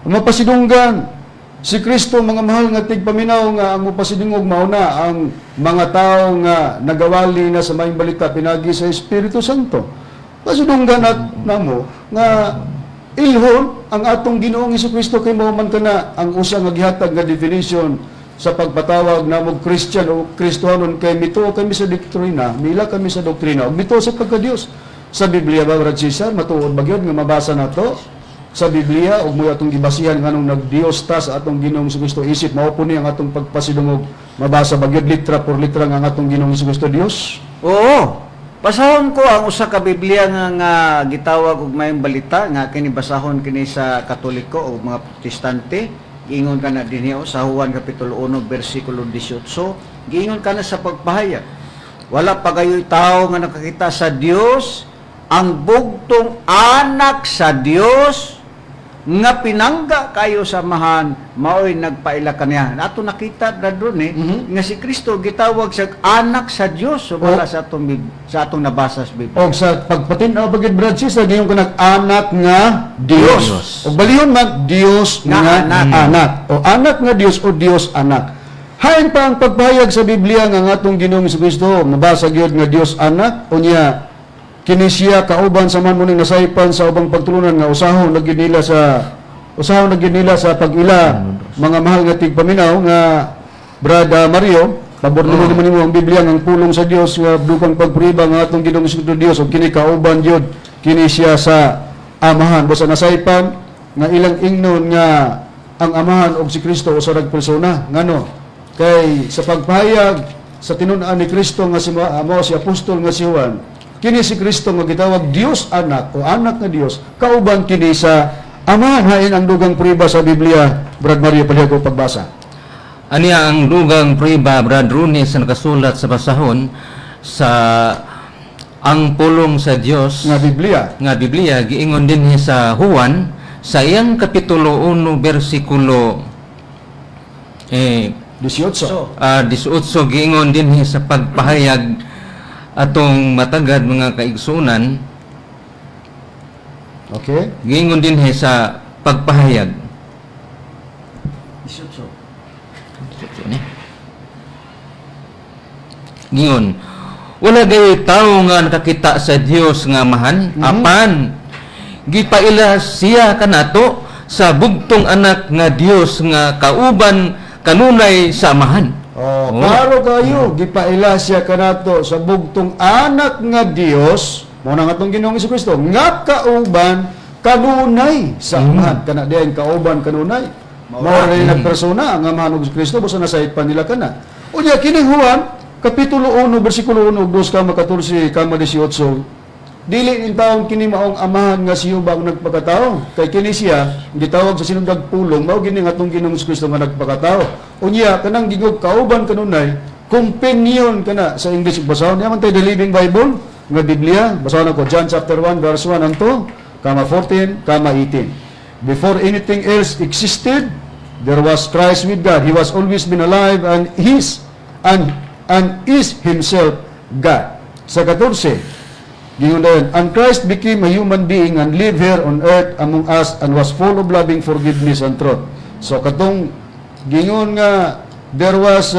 mapasidunggan si Kristo, mga mahal nga tigpaminaw, nga ang mopasidungog mao na ang mga tawo nga nagawali na sa maayong balita pinagi sa Espiritu Santo. Pasidunggan at namo nga ilhon ang atong Ginoong Jesucristo kay mao man kana ang usa nga gihatag nga definition sa pagpatawag namog Christian o Kristohanon, kay mituo kami sa doktrina, mila kami sa doktrina ug mituo sa pagka-Dios. Sa Biblia ba, Brad Cesar, matuod ba gyud nga mabasa nato sa Biblia ug mo'y atong gibasihan nganong nagdiyos ta sa atong Ginoong Jesucristo isip mao po ni ang atong pagpasidungog? Mabasa ba gyud litra por litra nga ang atong Ginoong Jesucristo Dios? Oo. Basahon ko ang usa ka Biblia nga gitawag og maayong balita nga kini basahon kini sa Katoliko o mga Protestante. Giingon kana dinhi sa Juan kapitulo 1 bersikulo 18, giingon kana sa pagpahayag, wala pa gayoy tawo nga nakakita sa Dios, ang bugtong anak sa Dios nga pinangga kayo sa Amahan maoy nagpaila kaniya. Ato nakita na doon nga si Kristo gitawag siya anak sa Dios sumala sa atong nabasa sa Biblia. Og sa pagpatin-aw pagid, Brad Cesar, giingon kanang anak nga Dios. Og balihon man Dios nga anak. Anak. O anak nga Dios o Dios anak. Hain pa ang pagpahayag sa Biblia nga ang atong Ginoong Jesucristo mabasa gyud nga Dios anak, unya kini siya kauban sa man muning nasaypan sa ubang pagtulunan nga usahon na gyud nila sa pag-ila, mga mahal nga tigpaminaw nga Brad Mario, pabor naman nimo ang Biblia nga ang pulong sa Dios nga dukang pagpriba nga atong Ginoong Jesucristo Dios ug kini kauban gyud kini siya sa Amahan. Busa nasaypan nga ilang ingnon nga ang Amahan og si Kristo usa ra persona, ngano kay sa pagpahayag sa tinun-an ni Kristo nga si mao si apostol nga si Juan, kini si Kristo nga gitawag Dios anak o anak nga Dios, kauban kini sa Amahan. Hain ang dugang priba sa Biblia, Brad Mario, palihog og pagbasa. Aniya ang dugang priba, Brad Rune, sa nakasulat sa basahon sa ang pulong sa Dios nga Biblia. Nga Biblia, giingon dinhi sa Juan sa iyang kapitulo 1 bersikulo 18. 18, giingon dinhi sa pagpahayag atong matagad mga kaigsunan. Okay. Giingon dinhi sa pagpahayag. 18. Giingon, Wala gay tawo nga nakakita sa Dios nga Amahan, apan gipaila siya kanato sa bugtong anak nga Dios nga kauban kanunay sa Amahan. Oh, klaro kayo, gipaila siya kanato sa bugtong anak nga Dios, mao na nga atong Ginoong Kristo, nga kauban kanunay sa Amahan. Kana diay kauban kanunay. Mao rin nagpersona ang Amahan ug Kristo busa nasayod pa nila kana. Unya kining Juan kapitulo 1 bersikulo 1 ug 2 kama 14 kama 18, dili in taon kini maong Amahan nga siyo ba ang nagpakatao, kay kini siya gitawag sa sinugdag Pulong, mao gini nga atong Ginoong Kristo nga nagpakatao. Unya kanang gingog kauban kanunay, companion kana sa English. Basahon niya man tay The Living Bible nga Biblia. Basahon ako John chapter 1 verse 1 and 2 kama 14 kama 18. Before anything else existed, there was Christ with God. He was always been alive and his and is himself God. Sa 14, gingon dayon, "And Christ became a human being and lived here on earth among us and was full of loving forgiveness and truth." So katong gingon nga there was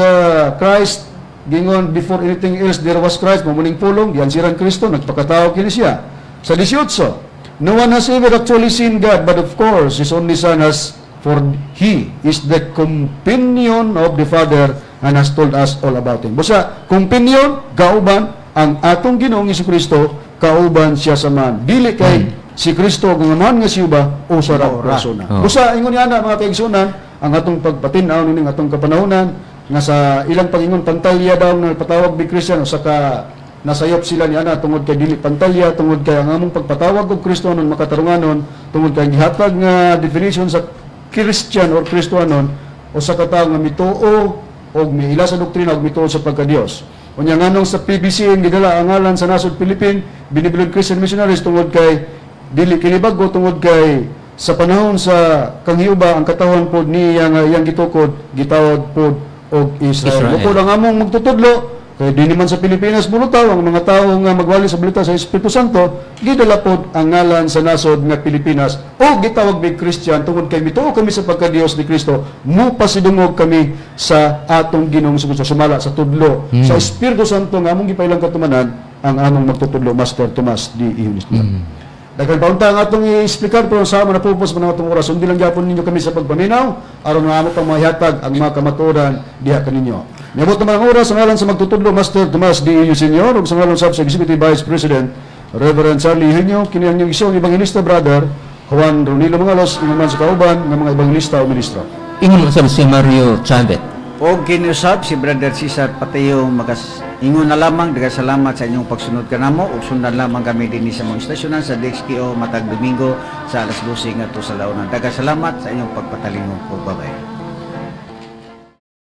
Christ, gingon before anything else there was Christ, mao ning Pulong, giansiran Kristo, nagpakatao kini siya. Sa 18, "No one has ever actually seen God, but of course, His only Son has, for He is the companion of the Father and has told us all about Him." Busa, companion, kauban, ang atong Ginoong Kristo, kauban siya sa Amahan. Dili kay si Kristo ang Amahan nga siya ba o sa Ora. Persona. Oh. Busa, ingon niya na mga kaigsunan, ang atong pagpatin-aw ning atong kapanahonan, nga sa ilang pangingon pantalya daw nga patawag bi Christian o saka nasayop sila ni ana tungod kay dili pantalya, tungod kay ang among pagpatawag og Kristohanon makatarunganon tungod kay gihatag nga definition sa Christian or Kristohanon usa ka tawo nga mituo og miila sa doktrina og mituo sa pagka-Dios. Unya nganong sa PBCM gidala ang ngalan sa nasod Philippine Benevolent Christian Missionaries, tungod kay dili kini bag-o, tungod kay sa panahon sa kanghiuba ang katawhan pod niya nga iyang gitukod gitawag pod og Israel. Israel. Bukod ang among magtutudlo kay di naman sa Pilipinas mulutaw ang mga tawo nga magwali sa balita sa Espiritu Santo, gidala pod ang ngalan sa nasod nga Pilipinas o gitawag mig Christian tungod kay mituo kami sa pagka-Dios ni Kristo, mupasidungog kami sa atong Ginoong Kristo sumala sa tudlo sa Espiritu Santo nga among gipailang katumanan ang among magtutudlo, Master Tomas D. Eunistor. Daghan pa unta ang atong i-explicar, pero sa amo napupos man ang atong oras. Sundi lang gyapon ninyo kami sa pagpaminaw aron nga amo pang mahihatag ang mga kamatuoran diha kaninyo. Niabot naman ang oras. Sa ngalan sa magtutudlo, Master Tomas D. Eugenio Senior, ug sa ngalan sab sa Executive Vice President, Reverend Charlie Eugenio, kini ang inyong isang ebanghilista, Brother Juan Ronilo Mangalos, ingon man sa kauban ng mga ebanghilista o ministro. Ingon man si Mario Chavez. Og kinusab si Brother Cesar Pateo, magas ingon na lamang daghang salamat sa inyong pagsunod kanamo ug sundan lamang kami dinhi sa mga istasyonan sa DXKO matag Domingo sa alas 12 ngadto sa launa. Daghang salamat sa inyong pagpatalingog ug bye-bye.